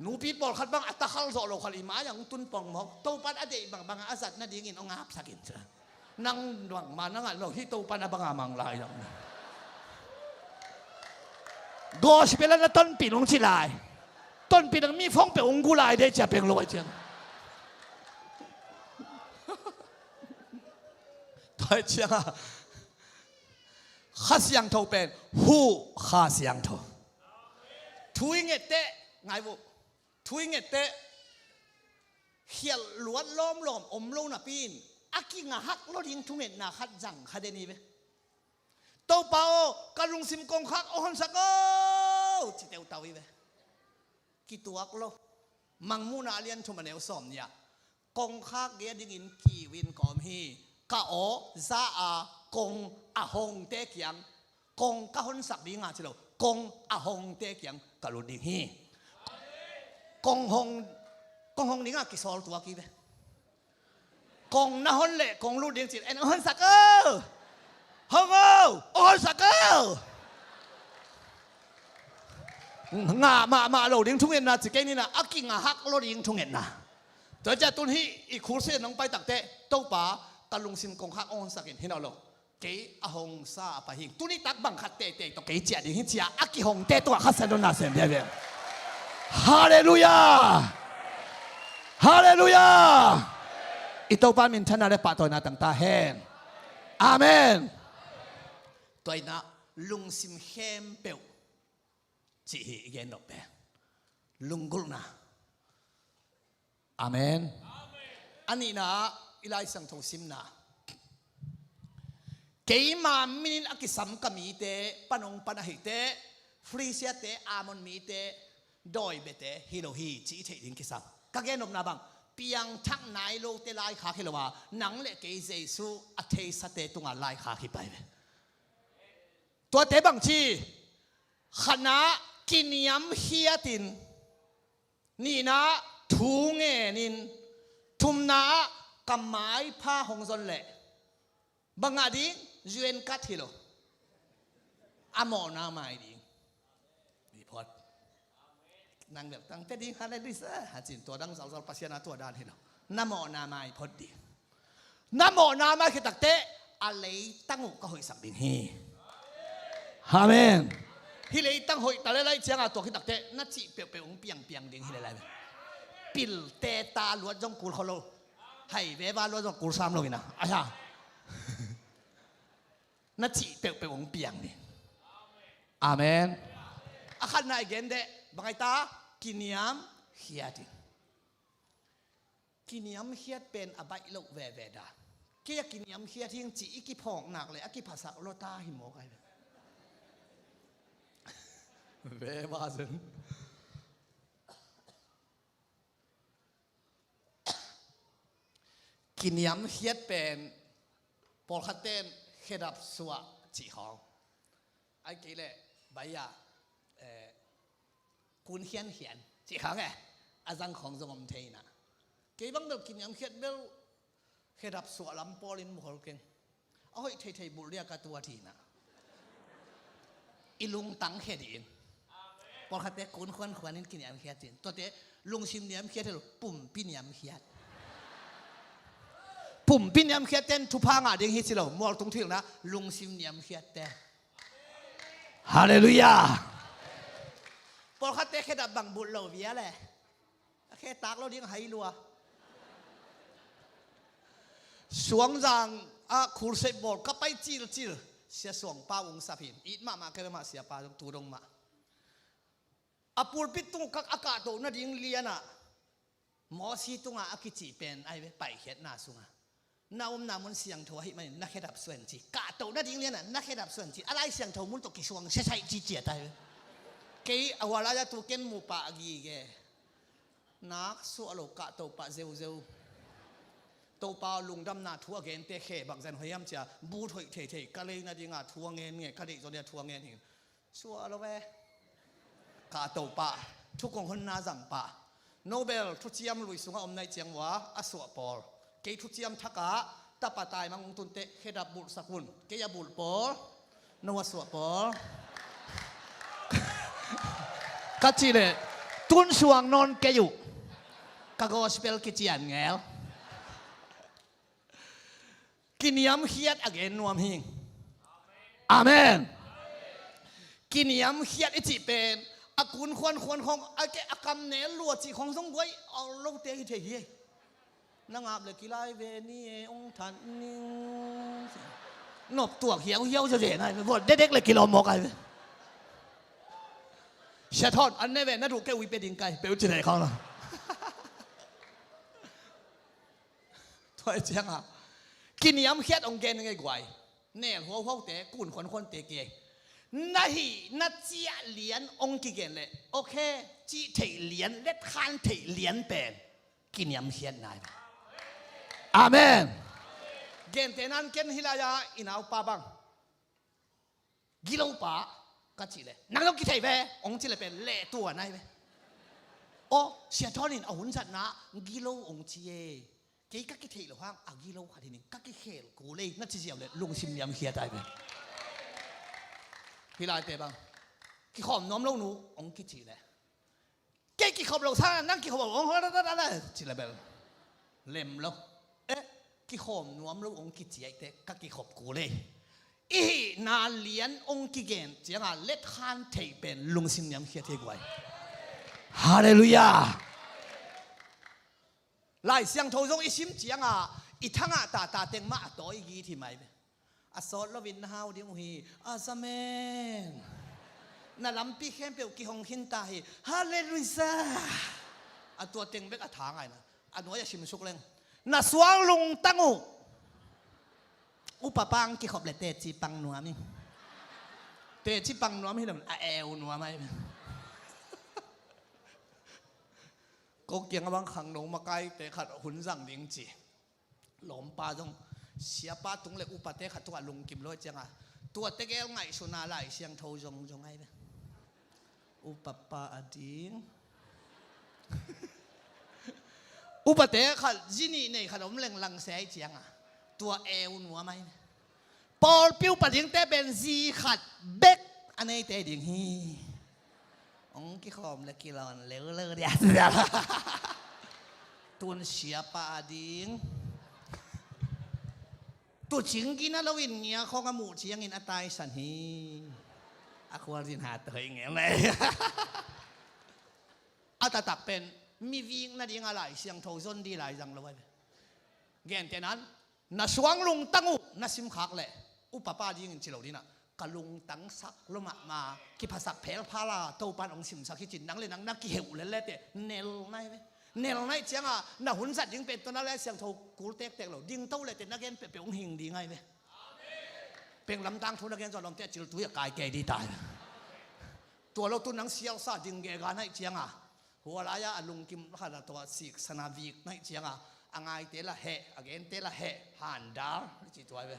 Nupi pawlkhat bang a takhal zawh lo khal i mai ang tun pong mawk. Topan a deih bangbang a zat nadingin hong apsakin sa. Nang bangma nang a lo hi Topan a banga mang lai ang. Gospel a na tonpin hong ci lai. Tonpin ang mi phong pe hong gu lai dei cia peng lo ai ciang. Tua ciang a Kha Siangtho pen hu Kha Siangtho. Thu i nget teh, ngai vuh. Thu i nget teh, khialh luat lawmlawm om lo napi in a kingahak lo ding thungetna khat zang kha den hi ve. Topa aw, ka lungsim kongkhak hong honsak aw, ci teutau hi ve. Kituak lo. Mangmuhna a lian thum a neu sawm nih ah, kongkhak gei a dingin kiu in ka om hi. Ka aw za a kong a hongte kiang, kong ka honsak dinga ci lo, kong a hongte kiang ka lut ding hi. Kong hong, kong hong dinga kisawl tuak hi ve. Kong na hon leh kong lut ding cin en hong honsak o. Hong o, hong honsak o. Ngah mahmah lo ding thungetna ci kei nina, a kingahak lo ding thungetna. Tua ciah tun hih i khulsia nong pai takteh, Topa, ka lungsim kongkhak hong honsak in, hi nawn lo. Kei a hong sa a pai hing. Tuni tak bang khat teitei tawh kei ciah ding hi cia a kihongte tungah Kha Siangtho na sem viaviau. Halleluiah. Halleluiah. I Topa minthanna le pahtawina tangta hen. Amen. Tua inah lungsim khempeuh cih hi i gen nop pen lunggulhna. Amen. A nihna ah i Lai Siangtho simna, keima minin a kisam ka mite, panong pan ahiteh, Philisiate, Ammon mite, dawi bete hi lo hi, cih i theih ding kisam. Ka gen nopna bang, piangthak nai lote laikhak hi lo a, nang le kei Jesu a theisate tunga laikhak hi pai ve. Tuate bang ci, khatna ah kiniamkhiatin, nihna ah thu ngenin, thumna ah ka maipha hong zon leh bang ngah ding? U N card hi lo. A mawhna mai ding. Hi phot. Nang bel tang pia ding, halleluiah, a cin tua dang zalzal Pasian a tua dan hi lo. Na mawhna mai phot ding. Na mawhna mai khit takteh a leitang uh ka hoihsak ding hi. Amen. Hih leitang hoih ta le lai cianga tua khit takteh na cih peuhpeuh hong piangpiang ding hi le lai. Pilte ta luat zong kul kho lo. Hai veva luat zong kul sam lo ina. Aia. Na cih peuhpeuh hong piang ding. Amen. A khatna i gen deh, bang ai ta? Kiniamkhiat in. Kiniamkhiat pen a baih loh veve dan. Kei a kiniamkhiat hing cih i kiphawk nak le a kiphasak lua ta hi mawk ai ve. Ve ma zen. Kiniamkhiat pen pawlkhat ten khedap suah cih khawng. Ai kei leh bai-a, eh, kun khiankhian cih khawng e, a zang khawng zong om thei ina. Kei bang bel kiniamkhiat bel khedap suah lam pawlin mukhol keng. A hoih theithei bulh dia ka tuat hi ina. I lungtang khia dih in. Pawlkhatte kun khuankhuanin kiniamkhiat in. Tuate lungsim niamkhiat hi lo, pumpi niamkhiat. Pumpi niamkhiatte in thupha ngah ding hi ci lo, mualtung thuhilhna, lungsim niamkhiatte. Halleluiah. Pawlkhatte khedap bang bulh lo via le, a khetak lo ding hai lua. Suangzang ah crusade bawl ka pai cilcil, Sia Suang Pau ung sap hi. It mahmah kei ve mah, siapa zong tu dong mah. A pulpit tung kak a kahtoh nading lianah Mosi tungah a kicih pen ai ve, paikhiatna sungah, na omna mun siangtho ahih manin na khedap suan ci. Kahtoh nading lianah na khedap suan ci. A Lai Siangtho mun tawh kisuang siasaih ci ciat ai ve. Kei a hua lai-ah tu ken muh pah a gige. Nak suah lo, kahtoh pah zeuzeu. Topa lungdamna thu a gente khe bangzah in hoih hiam cia, but hoih theithei ka lei nadinga thu a ngen nge, ka deih zaw dia thu a ngen hi. Suah lo ve. Kahtoh pah, thu kong honna zang pah. Nobel thuciam lui sungah om naih ciang ua a suah pawl. Kei thuciam thakah tapa taimang ung tunteh khedap bulhsak un. Kei a bulh pawl, no a suah pawl. Ka cih leh tun suang nawn kei uh. Ka gospel kician ngel. Kiniamkhiat a gen nuam hi. Amen. Kiniamkhiat i cih pen a kun khuankhuan khong, a ke a kam nel lua cih khong zong guai a lote hi thei hi. Na ngap le kilai ve ni e, ong that ning. Nop tuak hiauhiau zazen ai ve, vuat dedek le kilawm mawk ai ve. Sia Thawn, an ne ve, na duh kei ui pe ding kai, pe uh ci thei khong lo. Tua ciangah kiniamkhiat ong gen ngei guai. Nel huauhuaute, kun khuankhuante kia, na hih na ciah lian ong kigen leh, okay, cih theih lian, letkhan theih lian pen kiniamkhiat nai ve. Amen. Gente nan ken hi lai-a i naupa bang, gilo pa ka cih leh, nang zong kithei ve, ong cih leh pen leh tua nai ve. Aw, Sia Thawn in a hun zatna gilo ong ci e. Kei ka kitheih loh hang a gilo khat hi ning, ka kikhel kul ei, na ci ziau leh lungsim niamkhiat ai ve. Hih laite bang, kikhawm nuam lo nu ong kicih leh, kei kikhop lo sa, nang kikhop lo, ong ci leh bel lem lo. Eh, kikhawm nuam lo ong kici ahih teh ka kikhop kul ei. I hihna lian ong kigen ciangah letkhan theih pen lungsim niamkhiat hi guai. Halleluiah. Lai Siangtho zong i sim ciangah i thangah tata teng mah a tawi git hi mai ve. A sawt loin na hau ding uh hi. Amen. Na lampi khempeuh kihong khinta hi. Halleluiah. A tua teng bek a tha ngaina. A nuai a simsuk leng, na suang lungtang uh. Upa pang kikhop le teci pang nuam hi. Teci pang nuam hi lo, a eu nuam ai. Ko kiang a bang khangno makaite khat hun zang ding ci. Lawmpa zong siapa tung le upate khat tungah lungkim lo ciangah, tua tegel ngaihsutna Lai Siangtho zongzong ai ve. Upapa a ding. Upate khat zi nih nei khat om leng langse ai ciangah, tua eu nuam ai ve. Pawlpi upa dingte pen zi khat bek a neite ding hi. Ong kikhawm le kilawn leuleu dia. Tun siapa a ding. Tucing gina loin ngia khong a muh ciangin a taisan hi. A khualzin hat hoi ngel le. A taktak pen mi vik nadinga Lai Siangtho zon di lai zang lo ai ve. Gente nan, na suang lungtang uh na simkhak leh, upapa dingin ci lo dinah, ka lungtang sak lo mahmah, kiphasak phelphal a Topan ong simsak hi cin, nang le nang na kiheuh lellete nel nai ve. Nel naih ciangah na hun zat ding pen tua na Lai Siangtho kul tektek lo, dingto lete na gen peuhpeuh ong hing ding ai ve. Peng lamtang thu na gen zaw lawmte a ciltui a kai kei di tai. Tua lo tu nang sialsa ding gega naih ciangah, hua lai-a a lungkim khat a tua siksana vik naih ciangah, a ngaite la heh, a gente la heh, handal ci tuai ve.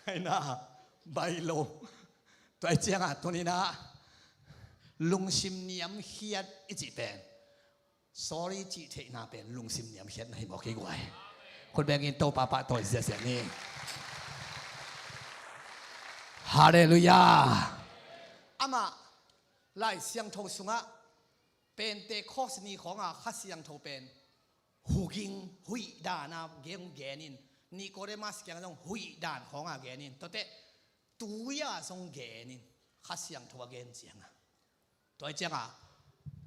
Aina bai lo. Tuai ciangah tuninah lungsim niamkhiat i cih pen, sorry cih theihna pen lungsim niamkhiatna hi mawk hi guai. Khut bengin Topa pahtawi ziahziah ni. Halleluiah. Amah Lai Siangtho sungah Pentecost ni khawnga Kha Siangtho pen huging, huih dan a gen, gen in, Nicodemus kiang zong huih dan khawng a gen in, tuate tui a zong gen in, Kha Siangtho a gen ciang a. Tua hi ciang a,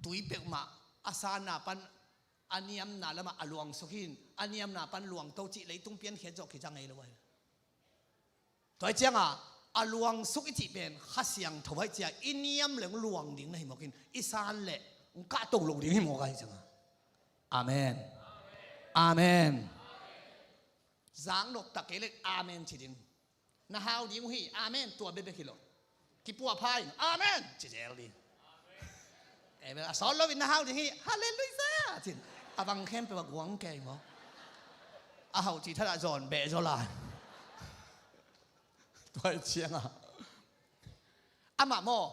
tui peuhmah a sanna pan a niamna lamah a luangsuk hi in, a niamna pan luangto cih leitung piankhiat zawh kizang ei lo ahi. Tua hi ciang a, a luangsuk i cih pen Kha Siangtho ahi ciang, i niam leng luang ding na hi mawk in, i san leh hong kahto lo ding hi mawk ahi ciang a. Amen. Amen. Zak nop tak kei leh amen ci ding. Na hau ding uh hi, amen, tua bekbek hi lo. Kipuahpha in, amen, ci zel ding. Amen. A sawt loin na hau ding hi, halleluiah, cin. A bang khempeuh a guang kei maw. A hauh cih thadah zawn beh zaw lai. Tua hi ciang a, amah maw,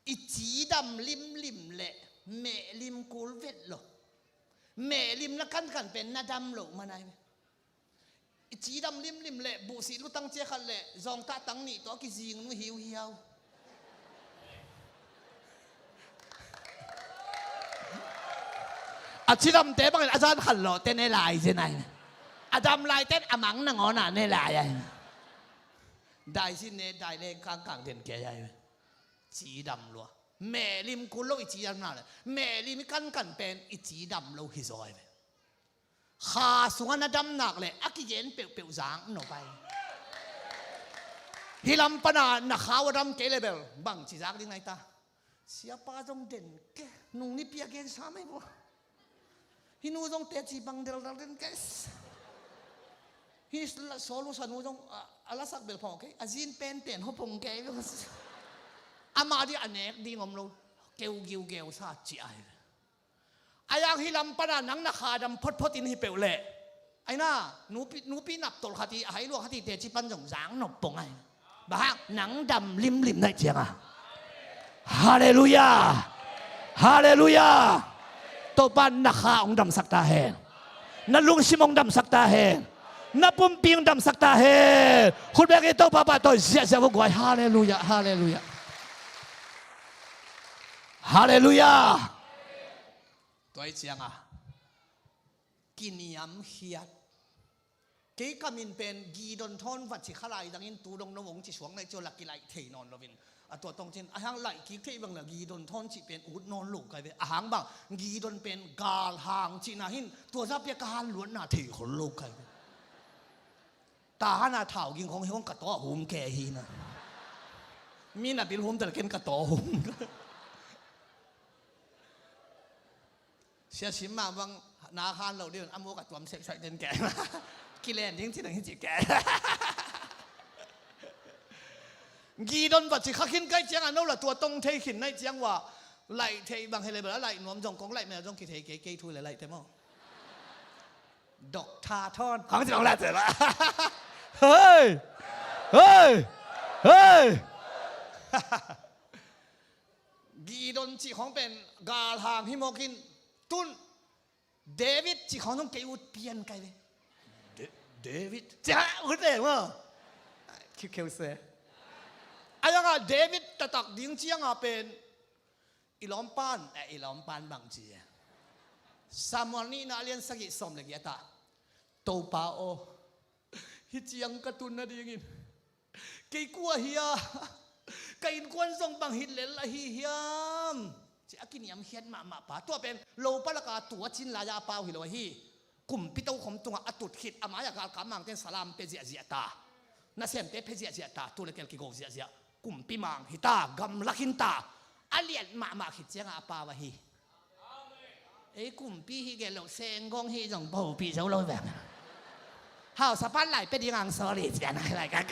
i cidam limlim leh mehlim kul vet lo. Mehlim na kankan pen na dam loh man ahi ve. I cidam limlim leh buhsih lutang cia khat leh zawngtah tang nih tawh a kizing nu hiuhiau. A cidamte bangin a zan khat lawhte ne lai zen ahi. A dam laiten a mang nangawn ah ne lai ahi. Daisin ne dai leng kangkang den kei ahi. Cidam lua. Mehlim kul lo i cidam nak leh, mehlim i kankan pen i cidam lo hi zaw ahi ve. Kha sungah na dam nak leh a kigen peuhpeuh zak nop ahi. Hih lam pana na kha uh a dam kei leh bel bangci zak ding na hi ta. Siapa zong den kei, nung nipi a gensa mai bua. Hih nu zong teci bang deldal den kei. Hih solution nu zong a, a lasak bel phawng kei, a zin pen pen hopong kei. Amah dih a nek ding om lo, keu giugeu sa ci ahi. A yang hih lam pana nang na kha dam photphot in hi peuh leh, aina, nupi, nupi naptolh khat hi, a hai luah khat hi, teci pan zong zak nop pong ahi. Bang hang, nang dam limlim na hi ciang a. Halleluiah. Halleluiah. Topa na kha hong damsak ta hen. Na lungsim hong damsak ta hen. Na pumpi hong damsak ta hen. Khut beng in Topa pahtawi ziahziah vua guai. Halleluiah. Halleluiah. Halleluiah. Tua hi ciang a, kiniamkhiat. Kei ka min pen Gideon Thawn va ci kha lai dangin tu dong no hong ci suak na hi ciang la kilaih thei nawn loin. A tua tawng cin, a hang laih kik thei bang la Gideon Thawn cih pen ut nawn lo kai ve. A hang bang, Gideon pen galhang cihna hin, tua zah pia ka han luatna thei khol lo kai ve. Tahan a thau ging khong hi hong ka taw a hum ke hi na. Mi na bil hum tel ken ka taw hum. Sia sim mah bang na khan lo ding, a muk a tuam seksaih den ke. Kilen ding ci dang hi ci ke. Gideon va ci kha khin kai ciang a no la tua tong thei khin nai ciang ua. Laih thei bang hi le bel a laih nuam zong kong laih mel zong kithei kei, kei thu le laih te maw. Doctor Thawn. Khang ci kong laih te la. Hei! Hei! Hei! Gideon cih khawng pen galhang hi mawk in, tun David cih khawng zong kei ut pian kai ve. Da-, David. Cia ut ve maw. Khiukheu se. A yang a David taktak ding ciang a pen i lawmpan, eh, i lawmpan bang ci e. Samuel nihna a lian sagih sawm le giat ah, Topa aw, hih ciang ka tun nadingin kei kua hi a, ka innkuan zong bang hi lel ahi hiam? Ci a kiniamkhiat mahmah pa. Tua pen lopa laka tua cin lai-a a pau hi lo ahi. Kumpi tokhom tungah a tut khit a mai-ah galkap mangte'n salam pia ziahziah ta. Nasemte pia ziahziah ta. Tu le kel kigo ziahziah. Kumpi mang hi ta. Gamlak hi ta. A lian mahmah khit ciangah a pau ahi. Ei kumpi hi gel lo, senggong hi zong bopih zo lo veng. Hausa pan lai pia ding ang sorry cian lai ka.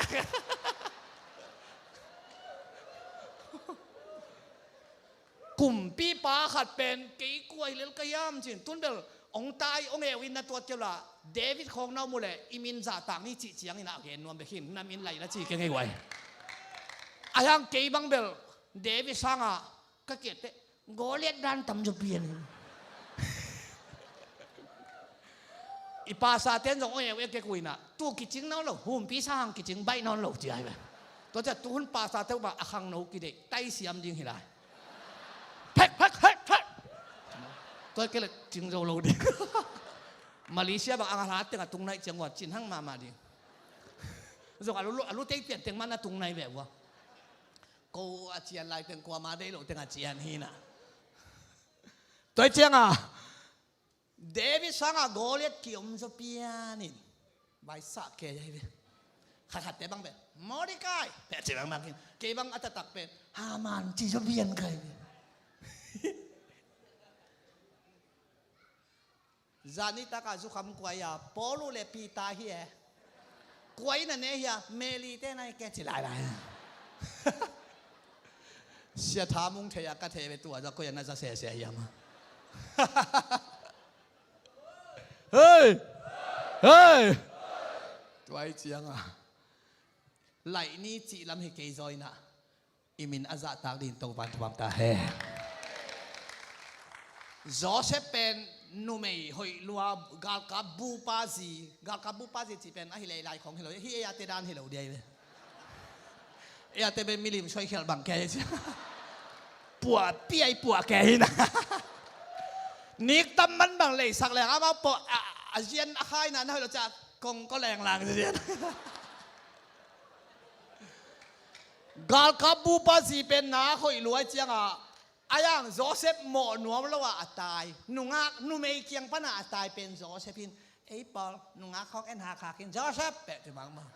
Kumpipa khat pen kei kua hi lel ka hiam cin, tun bel ong tai ong eu in na tuat kei uh la, David khawng na om uh leh i min zahtak ni cih ciangin a gen nuam bek hi, na min lai la ci kei ngei uai. A hiang kei bang bel David sangah ka kiat teh Goliath dan tam zaw pian. I pastor ten zong ong eu ek kei uh inah, tu kicing nawn lo, humpi sa hang kicing baih nawn lo ci ai ve. Tua ciah tuhun pastor te uh mah a khangno kideih taisiam ding hi lai. Phek phek phek phek. Tua kei le cing zo lo ding. Malaysia bang a hla teng a tung naih ciang ua cin hang mahmah ding. Zong a lu, a lu tei pian teng man a tung naih ve ua. Ko a cian lai teng kuama dei lo teng a cian hi na. Tua hi cianga David sanga Goliath kiom zaw pianin vaisah kei ahi ve. Khatkhatte bang ve Mordecai peh ci bang bangin, kei bang a taktak pen Haman ci zaw pian kai ve. Zani taka zukham kuai a Paulu le Peter hi e. Kuai na ne hi a Meli te nai ke ci lailai. Sia tha mung thei a ka thei ve tua za kuai a na za sese hi a ma. Hei! Hei! Tuai cianga laih ni cih lam hi kei zaw ina i min a zahtak ding Topan thupam ta he. Joseph pen numei hoih lua galkap bupa zi, galkap bupa zi cih pen ahi lei lai khong hi lo hi, ei a te dan hi lo dia hi ve. Ei a te pen milim suai khial bang kei hi cia. Puah piai puah kei hi na. Nik tam man bang leisak leng amau puah a zian a khai na na hoih lo cia kong ko leng lang zian. Galkap bupa zi pen na hoih luai cianga a yang Joseph mawh nuam lo a a tai. Nungak numei kiang pana a tai pen Joseph hin ei pawl nungak khawk en hakhak hin Joseph peh ti mangmang.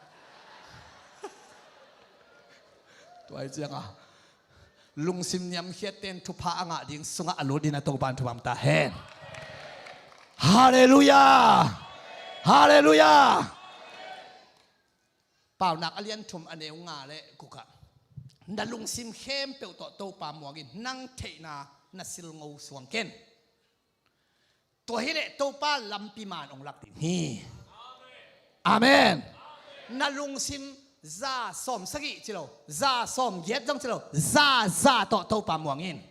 Tuai cianga lungsim niamkhiat ten thupha a ngah ding sungah a lut dina Topan thupam ta hen. Halleluiah. Halleluiah. Paunak a lian thum a neu nga le kukah na lungsim khempeuh tawh Topa muangin nang theihna na silngo suang ken. Tua hileh Topa lampi man ong lak ding hi. Amen. Na lungsim za sawm sagih ci lo, za sawm giat zong ci lo, za za tawh Topa muangin.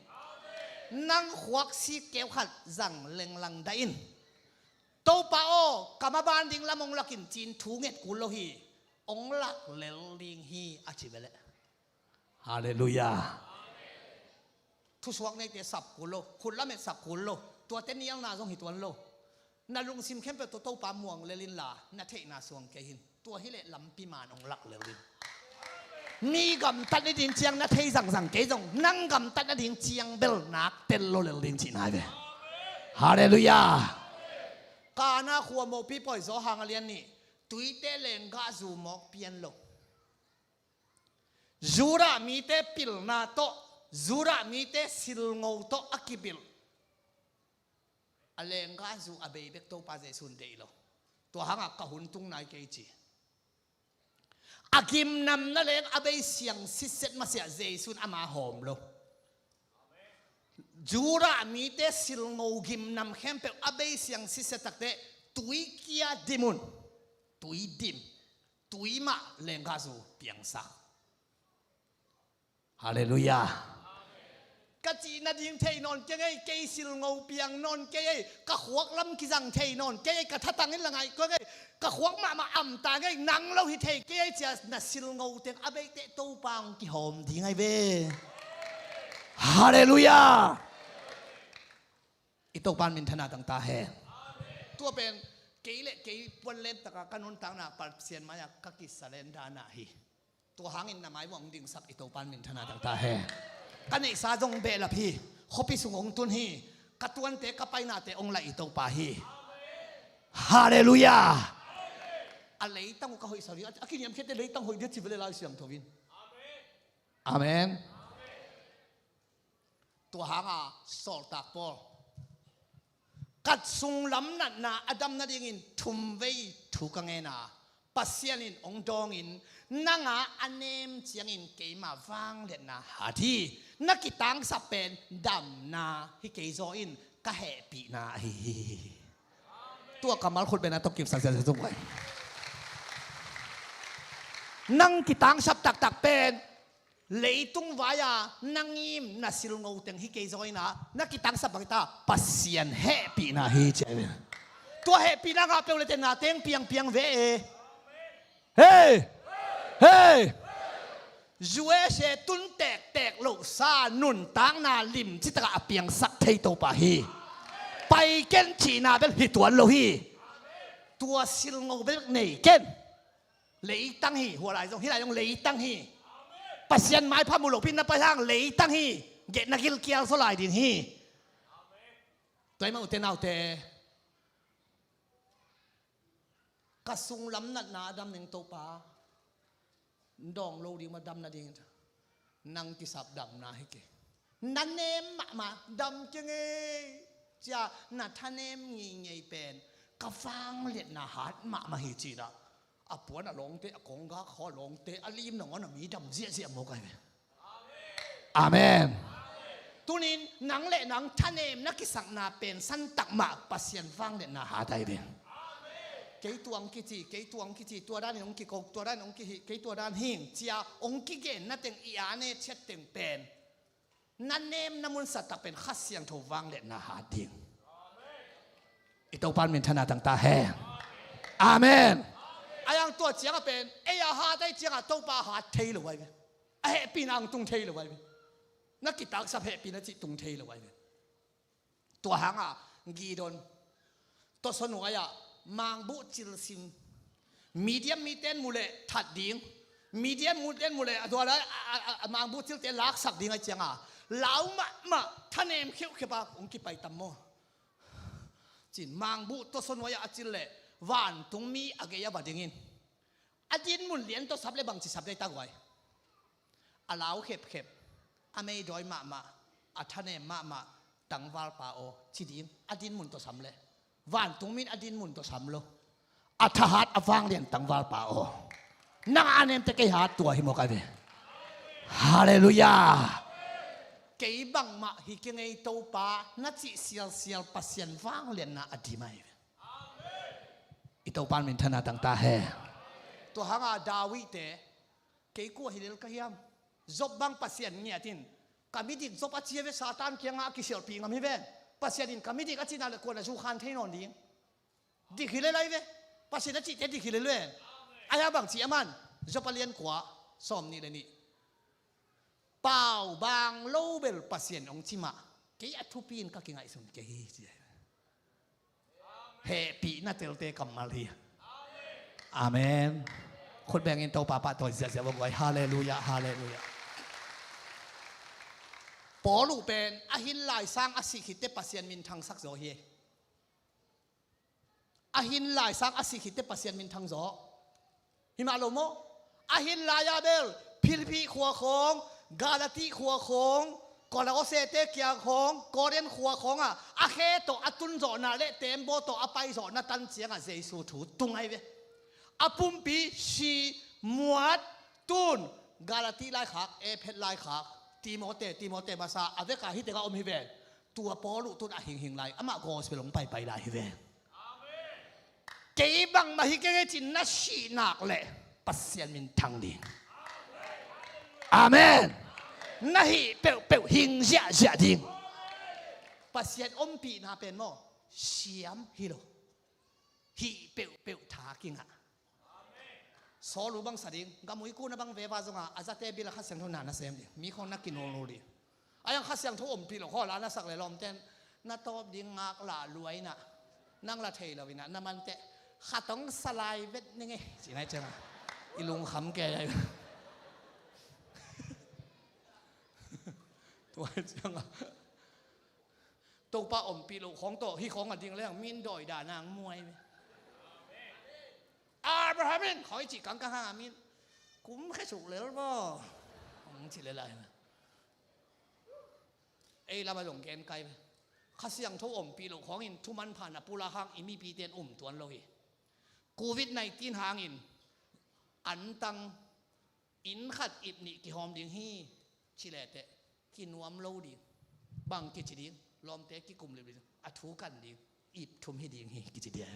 Nang khuaksi keu khat zang lenglang dah in. Topa aw, ka maban ding lam ong lakin cin thu nget kul lo hi. Ong lak lel ding hi a ci bele. Halleluiah. Thusuak neite sap kul lo, khut lamet sap kul lo, tuate nialna zong hi tuan lo. Na lungsim khempeuh tawh Topa muang lel inla na theihna suang kei hin. Tua hileh lampi man ong lak lel in. Mi gamtat nading ciang na thei zangzang kei zong nang gamtat nading ciang bel nak tel lo lel ding cihna hi ve. Halleluiah. Kana khua mopi pawi zaw hang a lian nih tuite lenggah zu mawk pian lo. Judah mite pilna tawh, Judah mite silngo tawh a kibilh a lenggah zu a bei bek Topa Jesu'n deih lo. Tua hangah ka hun tung nai kei ci. A gimnamna leng a bei siang sitset masiah Jesu'n ama hawm lo. Judah mite silngo gimnam khempeuh a bei siang sitset takte tui kia dim un. Tui dim. Tui mah lenggah zu piangsak. Halleluiah. Ka cih nading thei nawn kei ngei, kei silngo piang nawn kei ei, ka khuak lam kizang thei nawn kei ei, ka thatang in la ngaih kua ngei, ka khuak mahmah amta ngei, nang lo hi thei kei ei cia na silngo teng a beite Topa ong kihawm ding ai ve. Halleluiah. I Topan minthana tangta he. Tua pen kei le kei puan len taka ka nuntakna Pasian mai-a ka kisalendana hi. Tua hangin na mai muang dingsak i Topan minthana tangta he. Ka neihsa zong behlap hi. Khuapi sung ong tun hi. Ka tuante ka painate ong laih i Topa hi. Halleluiah. A leitang uh ka hoihsa hi. A kiniamkhiate leitang hoih dia ci vele Lai Siangtho in. Amen. Tua hanga sawltak pawl, ka sunglam natna a dam nadingin thumvei thu ka ngen a, Pasian in ong dawngin nanga a nem ciangin keima vangliatna hat hi. Na kitangsap pen damna hi kei zaw in ka hehpihna ahi hi. Tua kammal khut pen a tawh kipsak siasia zung vai. Nang kitangsap taktak pen leitung vai-a na ngim na silngo teng hi kei zaw ina, na kitangsap bang hita Pasian hehpihna hi ci ahi ve. Tua hehpihna ngah peuh le tena teng piangpiang ve e. Hei! Hei! U S A tun tektek lohsa nuntakna lim citakah a piangsak thei Topa hi. Pai ken cihna bel hi tuan lo hi. Tua silngo bek nei ken. Leitang hi, hua lai zong, hih lai zong leitang hi. Pasian maipha mu lopi na pai hang leitang hi. Geh na gilkial zaw lai ding hi. Tua hi mah ute naute. Ka sunglam natna a dam ning Topa. N dawng lo ding mah dam nading. Nang kisap damna hi kei. Na nem mahmah dam kei ngei. Cia na thanem ngeingei pen ka vangliatna hat mahmah hi ci-in ah. A puan a lawngte, a konggak khua a lawngte, a lim nangawn a mi dam ziahziah mawk ahi ve. Amen. Tunin nang le nang thanem na kisakna pen santak mah Pasian vangliatna hat ahi ve. Kei tuang kici, kei tuang kici, tua danin hong kiko, tua danin hong kihih, kei tua dan hing cia hong kigen na teng i ane ciat teng pen. Na nem na mun sa tak pen Kha Siangtho vangliatna hat ding. I Topa min thana tangta hen. Amen. A yang tua ciangah pen ei a hat ahi ciangah Topa hat thei lo ahi ve. A hehpihna ang tung thei lo ahi ve. Na kitaksap hehpihna cih tung thei lo ahi ve. Tua hangah Gideon tawsaw nuai-ah mangbuh cilsim. Midian mite in mu leh that ding. Midian mite in mu leh a tua lai a, a, a, a mangbuh cilte laksak ding ahi cianga lau mahmah thanem kheuhkheuh a hong kipai tam maw? Cin mangbuh tawsaw nuai-ah a cil leh vantungmi a gei a va dingin a dinmun lian tawh sap leh bangci sap dei ta guai. A lau khepkhep, a meidawi mahmah, a thanem mahmah, tangvalpa aw ci ding, a dinmun tawh sam leh. Vantungmi in a dinmun tawh sam lo. A thahat a vanglian tangvalpa aw. Nang a nemte kei hat tua hi mawk ahi ve. Halleluiah. Kei bangmah hi kei ngei Topa na cih sialsial Pasian vanglianna a dim ahi ve. I Topa min thana tangta hen. Tua hanga David te, kei kua hi lel ka hiam? Job bang Pasian ngiat in, ka midik Job a ci a ve, Satan kiangah a kisialhpih ngam hi ven. Pasian in ka midik a cihna leh kua'n a zukhan thei nawn ding? Dik hi lel ahi ve. Pasian a cihte dik hi lel ven. Ahi a bangci a man, Job a lian kua, sawmnih leh nih. Pau bang lo bel Pasian hong ci mah, kei a thupi in ka kingaihsun kei hi ci ahi ve. Hehpihna telte kammal hi. Amen. Khut bengin Topa pahtawi ziahziah vua guai. Halleluiah, halleluiah. Paul uh pen a hin lai sang a sih khitte Pasian minthangsak zaw hi. A hin lai sang a sih khitte Pasian minthang zaw. Hi mah lo maw? A hin lai-a bel Philippi khua khawng, Galati khua khawng, Kolose te kiang khawng, Korin khua khawngah a khe tawh a tun zawhna leh tembaw tawh a pai zawhna tan ciangah Jesu thu tung ahi ve. A pumpi si muat tun Galati laikhak, Efet laikhak, Timote, Timote masa a veka hih tengah om hi ven. Tua Paul uh tun a hinghing lai, amah gospel hong paipai lai hi ven. Kei bangmah hi kei ngei cin na sih nak leh Pasian minthang ding. Amen. Na hih peuhpeuh hing ziahziah ding. Pasian ompihna pen maw, siam hi lo. Hih peuhpeuh tha kingah. Saul uh bang sa ding, gamui kuna bang veva zonga a zate bila Kha Siangtho na na sem ding, mi khawng na kinulnul ding. A yang Kha Siangtho ompih lo khaw la na sak leh lawmten na tawp ding ngak lah luaina, nang la thei lo ina na manteh khat hong sa lai vet ning e ci nai cianga i lungkham kei ai. Tua cianga Topa ompih loh khawng tawh hih khawng a ding leng min dawi dah nang muai ve. Abraham in khoi cih kangkang hang a min kum khe suk lel maw? Hong ci lel lai. Ei lam a zong gen kai ve. Kha Siangtho ompih loh khawngin thuman phan a pulak hang i mipite in um tuan lo hi. Covid nineteen hangin antang inn khat ip nih kihawm ding hi. Ci lehteh kinuam lo ding. Bang kici ding? Lawmte kikum lip ding, a thu kan ding, ip thum hi ding hi kici ding.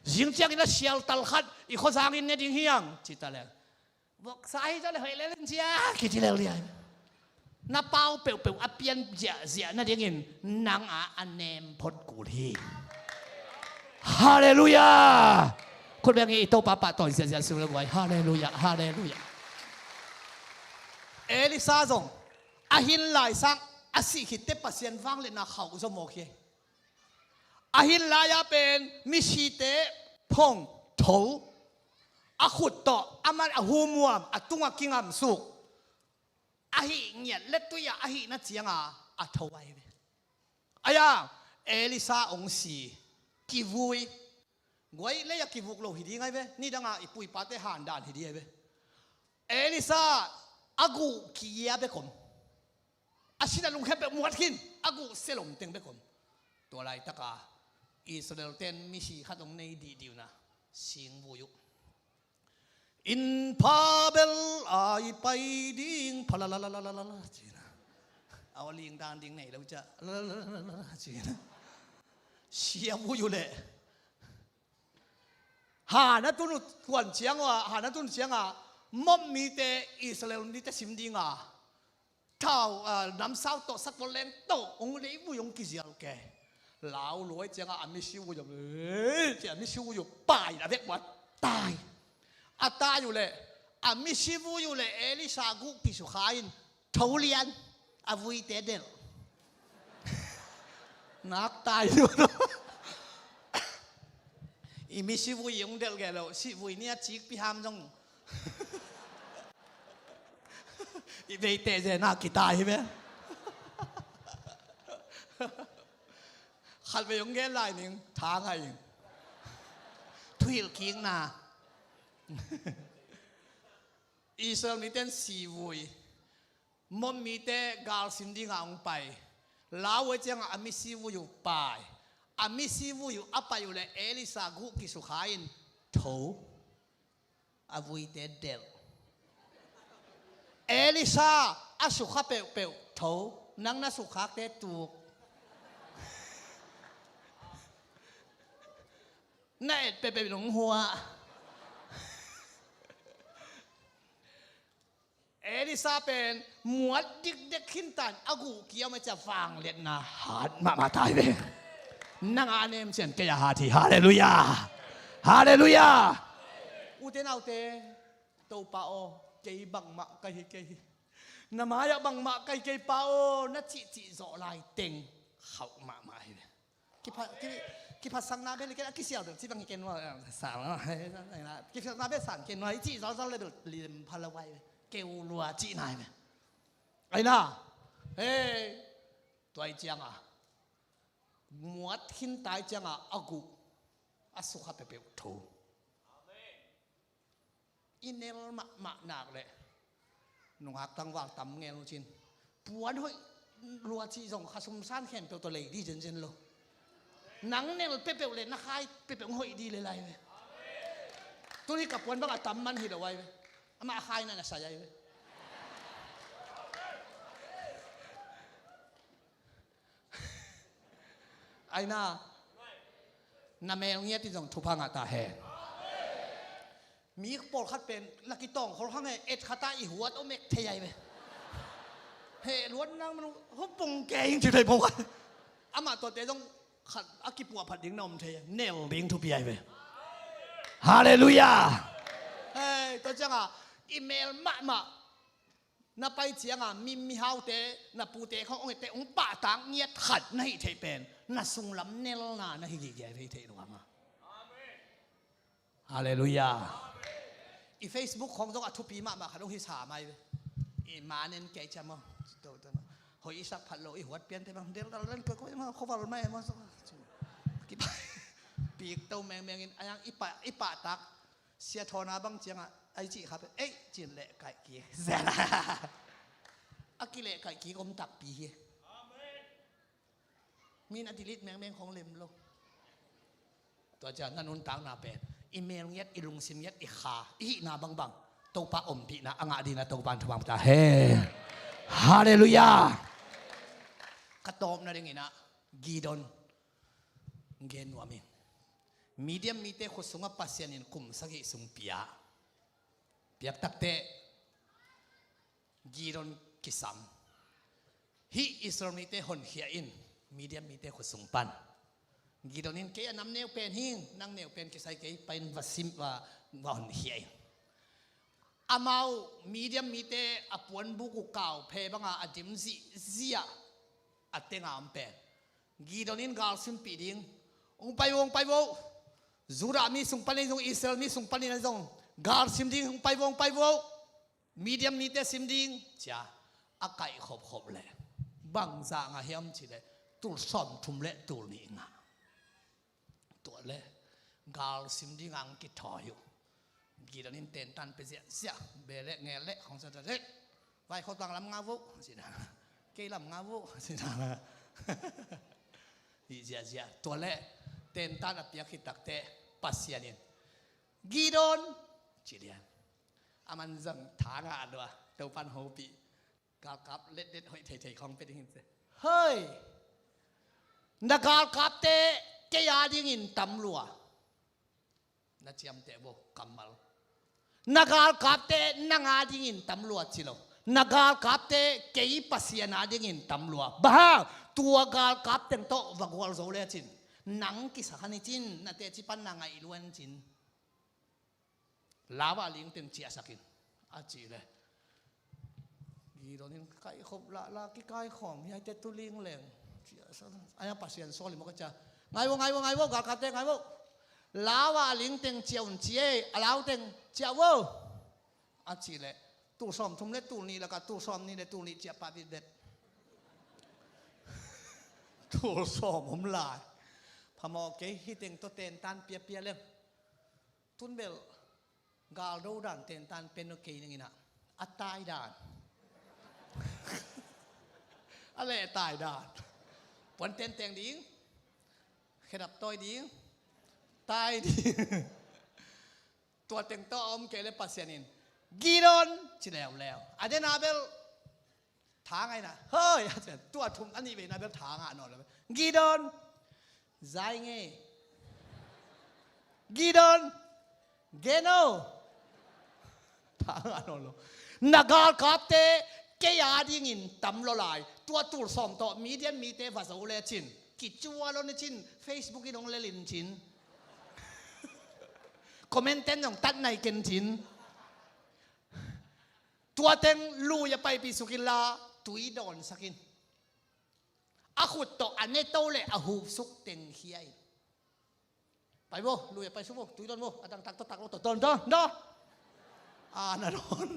Zing ciangin a sialtal khat i khuazangin ne ding hi ang ci ta leng. Voksa hi zaw le hoih lel in cia kici lel ding. Na pau peuhpeuh a pian ziahziah nadingin nang a a nem phot kul hi. Halleluiah. Khut beng i Topa pahtawi ziahziah sung le guai. Halleluiah, halleluiah. Elisa zong a hin lai sang a sih khitte Pasian vangliatna khauh zaw mawk hi. A hin lai-ah pen misite phong tho, a khut tawh a man a humuam, a tungah kingamsuk, a hih ngiat le tui-ah a hihna cianga a tho ahi ve. Aia, Elisha hong si, kivui. Guai lei-ah kivuk lo hi ding ahi ve. Nidanga i pu i pate handan hi ding ahi ve. Elisha a guh kia bek om. A sin a lungkham peuh muat khin, a guh selom teng bek om. Tua laitaka Israel ten misi khat hong nei dihdiuna, singvui uh. Inn pha bel ai pai ding, pha la la la la la la la, cina. Au ling dan ding nei lo ca, la la la la la la, cina. Sia vui uh leh. Han a tun uh kuan ciang uh a, han a tun ciang a, Moab mite Israel mite sim dinga thau, ah, namsau tawh, sakol leng tawh hong leivui, hong kizial ke. Lau luai cianga a misi vui uh, eh, ci a misi vui uh pai a vek muat tai. A tai uh leh, a misi vui uh leh Elisha guh kisukha in tho lian, a vuite delh. Nak tai uh. I misi vui hong delh gelo, sih vui ni a cikpi ham zong i veite zena kitai hi ve. Khat vei hong gen lai ning, tha ngai ing. Thuhilh kikna. Israel mite in sivui, Moab mite galsim dinga hong pai. Lau uh cianga a misi vui uh pai. A misi vui uh a pai uh leh Elisha guh kisukha in tho. A vuite delh. Elisha a sukha peuhpeuh tho, nang na sukhakte tuk. Na et peuhpeuh nong hua. Elisha pen muat dikdek khintan a guh kia om a cia vangliatna hat mahmah tai ve. Nang a nem cian kei a hat hi. Halleluiah. Halleluiah. Ute naute, Topa aw, kei bangmah ka hi kei hi. Na mai-ah bangmah ka hi kei, Pa aw, na cihcih zawh lai teng khauh mahmah hi ve. Kipha, ki, kiphatsakna bel ken a kisial bel ci bang hi ken nua, sang, kiphatsakna bel sang ken nua, i cih zawlzawl le bel lim pha lo ai ve. Keu lua cihna ai ve. Aina, hei, tuai cianga muat khintai cianga a guh a sukha peuhpeuh tho. I nel mahmah nak leh nungak tangval tam ngel uh cin. Puan hoih lua cih zong kha sumsan khempeuh tawh lei dih zenzen lo. Nang nel peuhpeuh le na khai peuhpeuh hoih dih le lai ve. Tuni ka puan bang a tam man hi lo ai ve. Amah a khai na na sai ai ve. Aina, na mel ngiat in zong thupha ngah ta hen. Mi pawlkhat pen na kitawng khol hang e, et khata i huat om ek thei ai ve. He luat nang manu hupung ke ing ci thei pawlkhat. Amah tuate zong khat a kipuah phat ding na om thei, nel ding thupi ai ve. Halleluiah. Hei, tua cianga i mel mahmah na pai cianga mi, mihaute, na pute khong ong ete ong pahtak ngiat khat na hih theih pen na sunglam nelna na hi gige thei thei lo hanga. Halleluiah. I Facebook khong zong a thupi mahmah khat ong hi sa mai ve. I manen kei ciam aw. Hoih i sak phat lo i huat piante bang del dal len pek ko ma khoval mai ma. Pik to mengmeng in ayang i pah, i pahtak. Sia thawna bang cianga ai cih kha pe ei cin leh kaih ki. Zena. A kileh kaih ki om takpi hi. Min a delete mengmeng khong lem lo. Tua ciang na nuntakna pen i mel ngiat, i lungsim ngiat, i kha, i hihna bangbang Topa ompihna a ngah dina Topa in thupha ta hen. Halleluiah. Ka tawpna dingin ah Gideon gen nuam ing. Midian mite khut sungah Pasian in kum sagih sung pia. Piaktakte Gideon kisam. Hih Israel mite honkhia in Midian mite khut sung pan. Gideon in kei a nam neu pen hing, nang neu pen kisai kei, pain va sim, va, va honkhia in. Amau Midian mite a puanbuk uh kau phe banga a dim zihzia a tenga om pen Gideon in galsimpih ding Hong pai vo, hong pai vo. Judah mi sung panin zong, Israel mi sung panin zong, gal sim ding, hong pai vo, hong pai vo. Midian mite sim ding, ci a, a kaih khopkhop leh, bangzah ngah hiam cih leh, tul sawmthum le tul nih ngah. Tua leh gal sim ding a hong kithawi uh. Gideon in tentan pia ziahziah, beh le ngel le khong sa ta le, vaikhawtlang lam ngah vo, ci na. Kei lam ngah vo, ci na. Hih ziahziah. Tua leh tentan a piak khit takteh Pasian in, "Gideon," ci lian. Aman zong tha ngah lua, Topan hopih. Galkap letlet hoih theithei khawng pia ding hi ci. "Hei, na galkapte kei a dingin tam lua. Na ciamteh vo, kammal. Na galkapte nang a dingin tam lua ci lo. Na galkapte kei Pasian a dingin tam lua. Bang hang, tua galkap teng tawh va gualzo lecin, nang kisa kha ni cin, na teci pan na ngaih lua ni cin. Lau a ling teng ciahsak in," a cih leh, Gideon in, "Kaih khop lahlah kikaikhawm hiaite tu ling leng." Ciahsak. Ahi a Pasian sawl in mawk a ci a, "Ngai vo, ngai vo, ngai vo, galkapte ngai vo. Lau a ling teng ciah un ci ei, a lau teng ciah vo," a cih leh, tul sawmthum le tul nih lakah tul sawmnih le tul nih ciah pah vitvet. Tul sawm om lai. Phamawh kei, hih teng tawh tentan piapia leng. Tun bel galdo dan tentan pen lo kei ning in ah, a tai dan. A leh tai dan. Puan tenteng ding, khedap tawi ding, tai ding. Tua teng tawh a om kei leh Pasian in, "Gideon," ci leuleu. A den a bel tha ngah in ah, "Hoi," a ci a, tua thum a nih veina bel tha ngah nawn lo. "Gideon, zai nge? Gideon, gen o." Tha ngah nawn lo. "Na galkapte kei a dingin tam lua lai. Tua tul sawm tawh Midian mite va zo lecin, kicua lo ni cin, Facebook in hong lel in cin, comment ten zong tat nai ken cin. Tua teng lui a paipih suk inla, tui dawnsak in. A khut tawh a ne to le a hupsuk teng khia in. Pai vo, lui a paisuk vo, tui dawn vo, a dangtak tawh tak lo tawh dawn, dawn, dawn. A na dawn.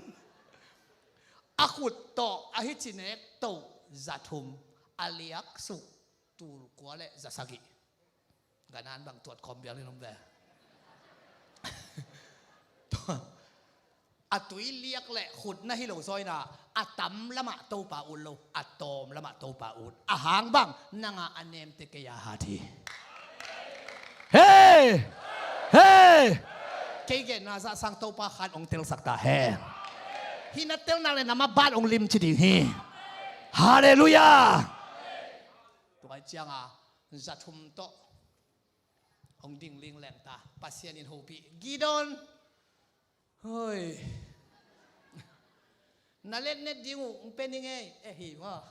A khut tawh a hici nek to za thum, a liak suk tul kua le za sagih." Ganan bang tuat khawm bial in om ve. A tui liak le khut na hi lo zawina, a tam lamah Topa ut lo, a tawm lamah Topa ut. A hang bang, nang a a nemte kei a hat hi. Hei! Hei! Kei genna zah sang Topa khan hong telsak ta hen. Hih na telna le na maban hong limci ding hi. Halleluiah! Tua cianga za thum tawh hong ding ling leng ta. Pasian in hopih, "Gideon, hoi, na letnet ding uh hong pia ning ei." Eh, hi maw.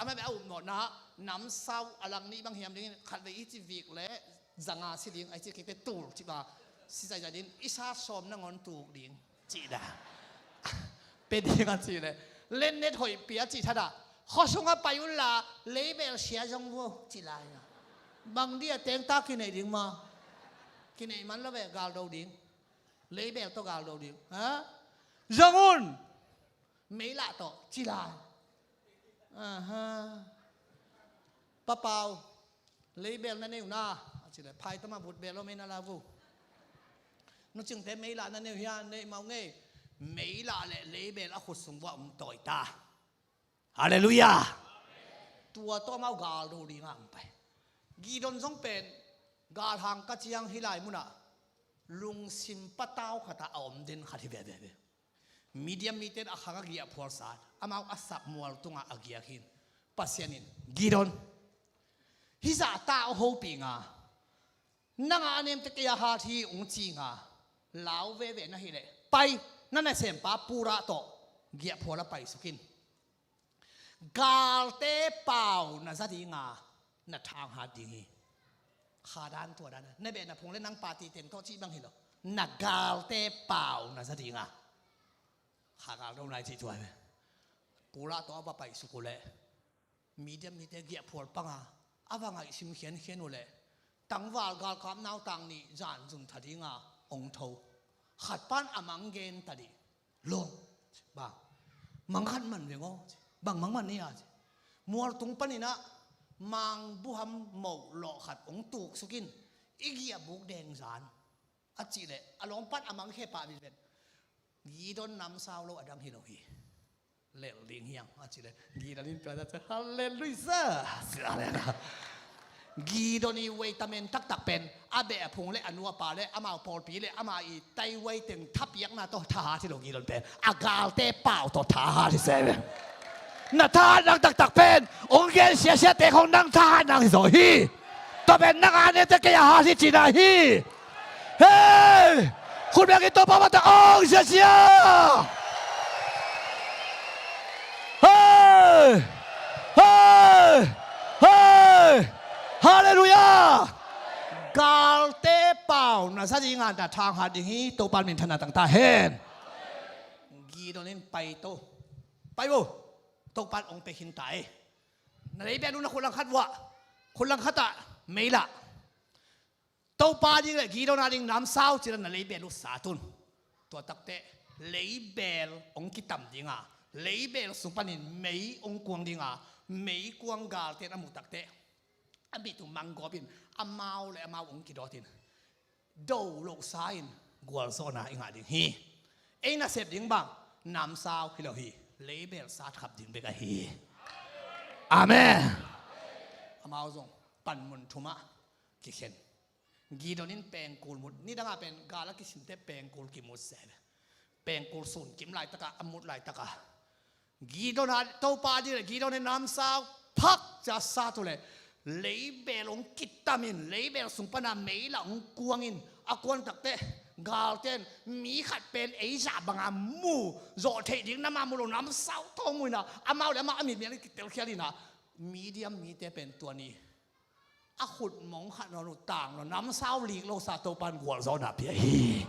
Amah beh a upmawhna, namsau a lang nih bang hiam dingin, khatvei i ci vik le zanga si ding, a i ci kikte tul ci ba, si zaizai ding, i sa sawm nangawn tuk ding, cih dah. Pia ding a cih leh, letnet hoih pia cih thadah, "Khua sungah pai unla, leibel sia zong vo," ci lai a. Bang dia tengta kineih ding maw? Kineih man lo ve, galdo ding. Leibel tawh galdo ding. Ha? "Zong un. Meilah tawh," ci lai. Aha. "Pa Pau, leibel na nei uh na," a ci leh, "Phaitamah vut bel lo mei na la vo." "Nu Cingte meilah na nei uh hia?" "Nei mah uh ngei." Meilah le leibel a khut sung vuah um tawi ta. Halleluiah. Tua tawh amau galdo dinga hong pai. Gideon zong pen, galhang ka ciang hih lai munah lungsim patau khatah a om den khat hi veve. Midian mite in a khang a giahphual sa, amau a sapmual tungah a giak hi. Pasian in, "Gideon, hih zahta aw hopih nga, nang a a nemte kei a hat hi hong ci nga, lau veve na hih leh, pai, na nasempa Purah tawh giahphual ah paisuk in. Galte pau na za dinga, na thang hat ding hi." Kha dan tua dan a, na beh na phung le nang party teng tawh cih bang hi lo. "Na galte pau na za dinga." Kha galdo nai cih tua hi ve. Purah tawh a va paisuk uh leh, Midian mite giahphual panga a va ngaihsim khiankhian uh leh, tangval galkap nautang nih zan zun tha dinga ong tho. Khat pan a mang gen ta dih. Lawm. Bang mang khat man veng aw. Bang mang man ni a ci. Mual tung paninah mang buham moh lawh khat ong tuksukin i giah buk deng zan a cih leh a lawm pan a mang khe pah vivet. Gideon namsau lo a dang hi lo hi. Lel ding hiang a cih leh Gideon in pia ta. Halleluiah. Gideon i weitamen taktak pen a beh a phung le a nuapa le amau pawlpi le ama i taiwei teng thapiakna tawh thahat hi lo. Gideon pen a galte pau tawh thahat hi se ve. Na thahat nang taktak pen ong gen siasiate khong nang thahat nang hi zaw hi. Tua pen nang a nete kei a hat hi cina hi. Hei! Khut beng in Topa mata ong siasia. Hei! Hei! Hei! Halleluiah! Galte pau na sa dinga na thanghat ding hi. Topan minthanna tangta hen. Gideon in pai to. Pai bo. Topan ong pe khin ta e. Na leibel uh na khut langkhat uah. Khut langkhat ah mei lah. Topa ding le Gideon a ding namsau cila na leibel uh sat un. Tua takteh leibel ong kitam dinga, leibel sung panin mei ong kuang dinga, mei kuang galte na mu takteh a mit uh manggawpin amau le amau ong kidawtin do lohsa in gualzawhna i ngah ding hi. Ei nasep ding bang namsau hi lo hi. Leibel satkhap ding bek ahi hi. Amen. Amau zong panmun thumah kikhen. Gideon in pengkul mut. Nidanga pen gal a kisimte pengkul kimut se ve. Pengkul sun kim laitaka a mut laitaka Gideon a Topa ding le Gideon in namsau phak cia sat uh le leibel ong kitamin leibel sung pana mei lah ong kuangin a kuan takteh galten mi khat pen ei zah banga mu zawh theih ding nama mu lo namsau thaw muina amau le amau a mitmial in kitelkhial ina medium mite pen tua ni a khut mong khat nawn uh tang lo namsau lik lo sa Topan gualzawhna pia hi.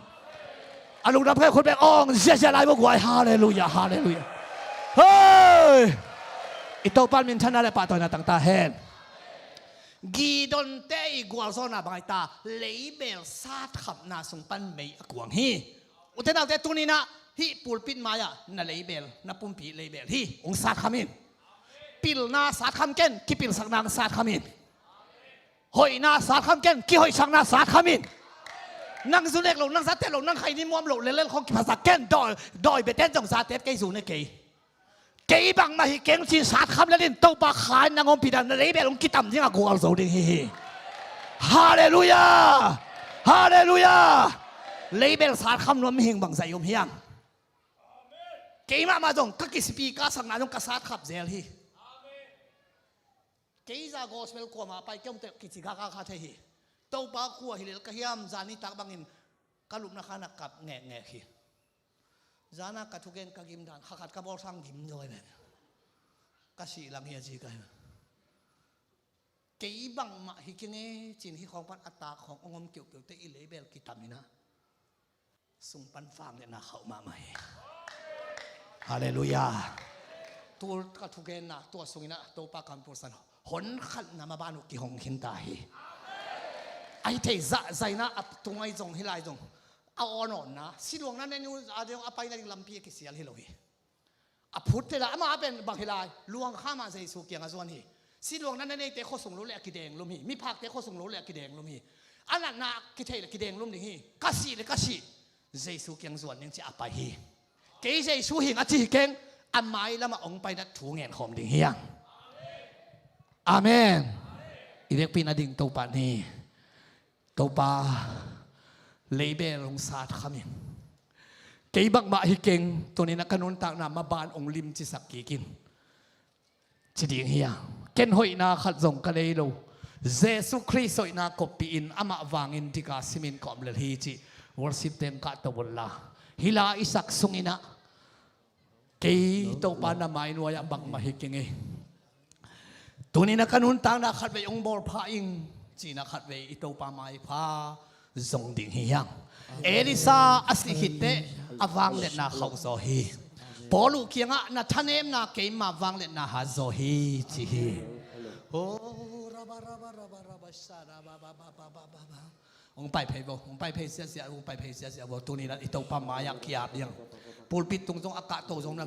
A lungdam khe khut beng ong ziazia lai bo guai. Halleluiah, halleluiah. Hei! I Topan minthanna le pahtawina tangta hen. Gideon te i gualzawhna bang ai ta leibel satkhapna sung pan mei a kuang hi. Ute naute tuninah hih pulpit mai-ah na leibel na pumpi leibel hi. Ong satkham in. Pilna satkham ken, kipilsakna satkham in. Hoihna satkham ken, kihoihsakna satkham in. Nang zunek lo, nang zatek lo, nang khaini muam lo lelel khong kiphasak ken. Dawi, dawi beten zong zatek kei, zunek kei. Kei bangmah hi keng cin satkham lelin Topa khan nang ompih dan na leibel ong kitam dingah gualzo ding hi hi. Halleluiah. Halleluiah. Leibel satkham nuam mihing bang zai om hiam? Keimah mah zong ka kisipi ka sakna zong ka satkhap zel hi. Kei za gospel kuama pai keomte kici gaka kha thei hi. Topa khua hilel ka hiam zani tak bangin ka lupna khan a kap ngekngek hi. Zana ka thugen ka gim dan khakhat ka bawl sang gim zaw hi ven. Ka sih lang hi a ci ka hi. Kei bangmah hi kenge cin hi khawng pan a tak khawng ong om keuhkeuhte i leibel kitaminah sung pan vangliatna khauh mahmah hi. Halleluiah. Tul ka thugenna tua sunginah Topa kampulsan honkhatna maban uh kihong khinta hi. Ahi thei zahzaina a tungai zong hilai zong a awnawnna siluangna nenu a deng a paina ding lampi a kisial hi lo hi. A phut thei la ama a pen bang hi lai luang khamah Jesu kiang a zuan hi. Siluangna na neite khuasung lo le a kidenglum hi. Miphakte khuasung lo le a kidenglum hi. A natna kithei le kidenglum ding hi. Ka sih le ka sih Jesu kiang zuan ding ci a pai hi. Kei Jesu hing a ci hi keng a mailamah ong paina thu ngen khawm ding hiang. Amen. I vekpi na ding Topa ni. Topa leibel ong satkham in. Kei bangmah hi keng tuninah ka nuntakna maban ong limcisak kikin. Ci ding hiang. Ken hoihna khat zong ka nei lo. Jesu Khrist hoihna koppihin amah vangin dika simin ka om lel hi cih worship teng kahto unla hila i sak sunginah kei Topa na mainuai-ah bangmah hi keng ei. Tuninah ka nuntakna khatvei ong bawlpha ing cina khatvei i Topa maipha zong ding hi hiang. Elisa a sih khitteh a vangliatna khauh zaw hi. Paul uh kiangah na thanemna keima vangliatna hat zaw hi ci hi. Oh, raba, raba, raba, raba. Hong pai phei bo, hong pai phei siasia, hong pai phei siasia bo. Tuni na i Topa mai-ah kiat diang. Pulpit tung zong a kahto zong na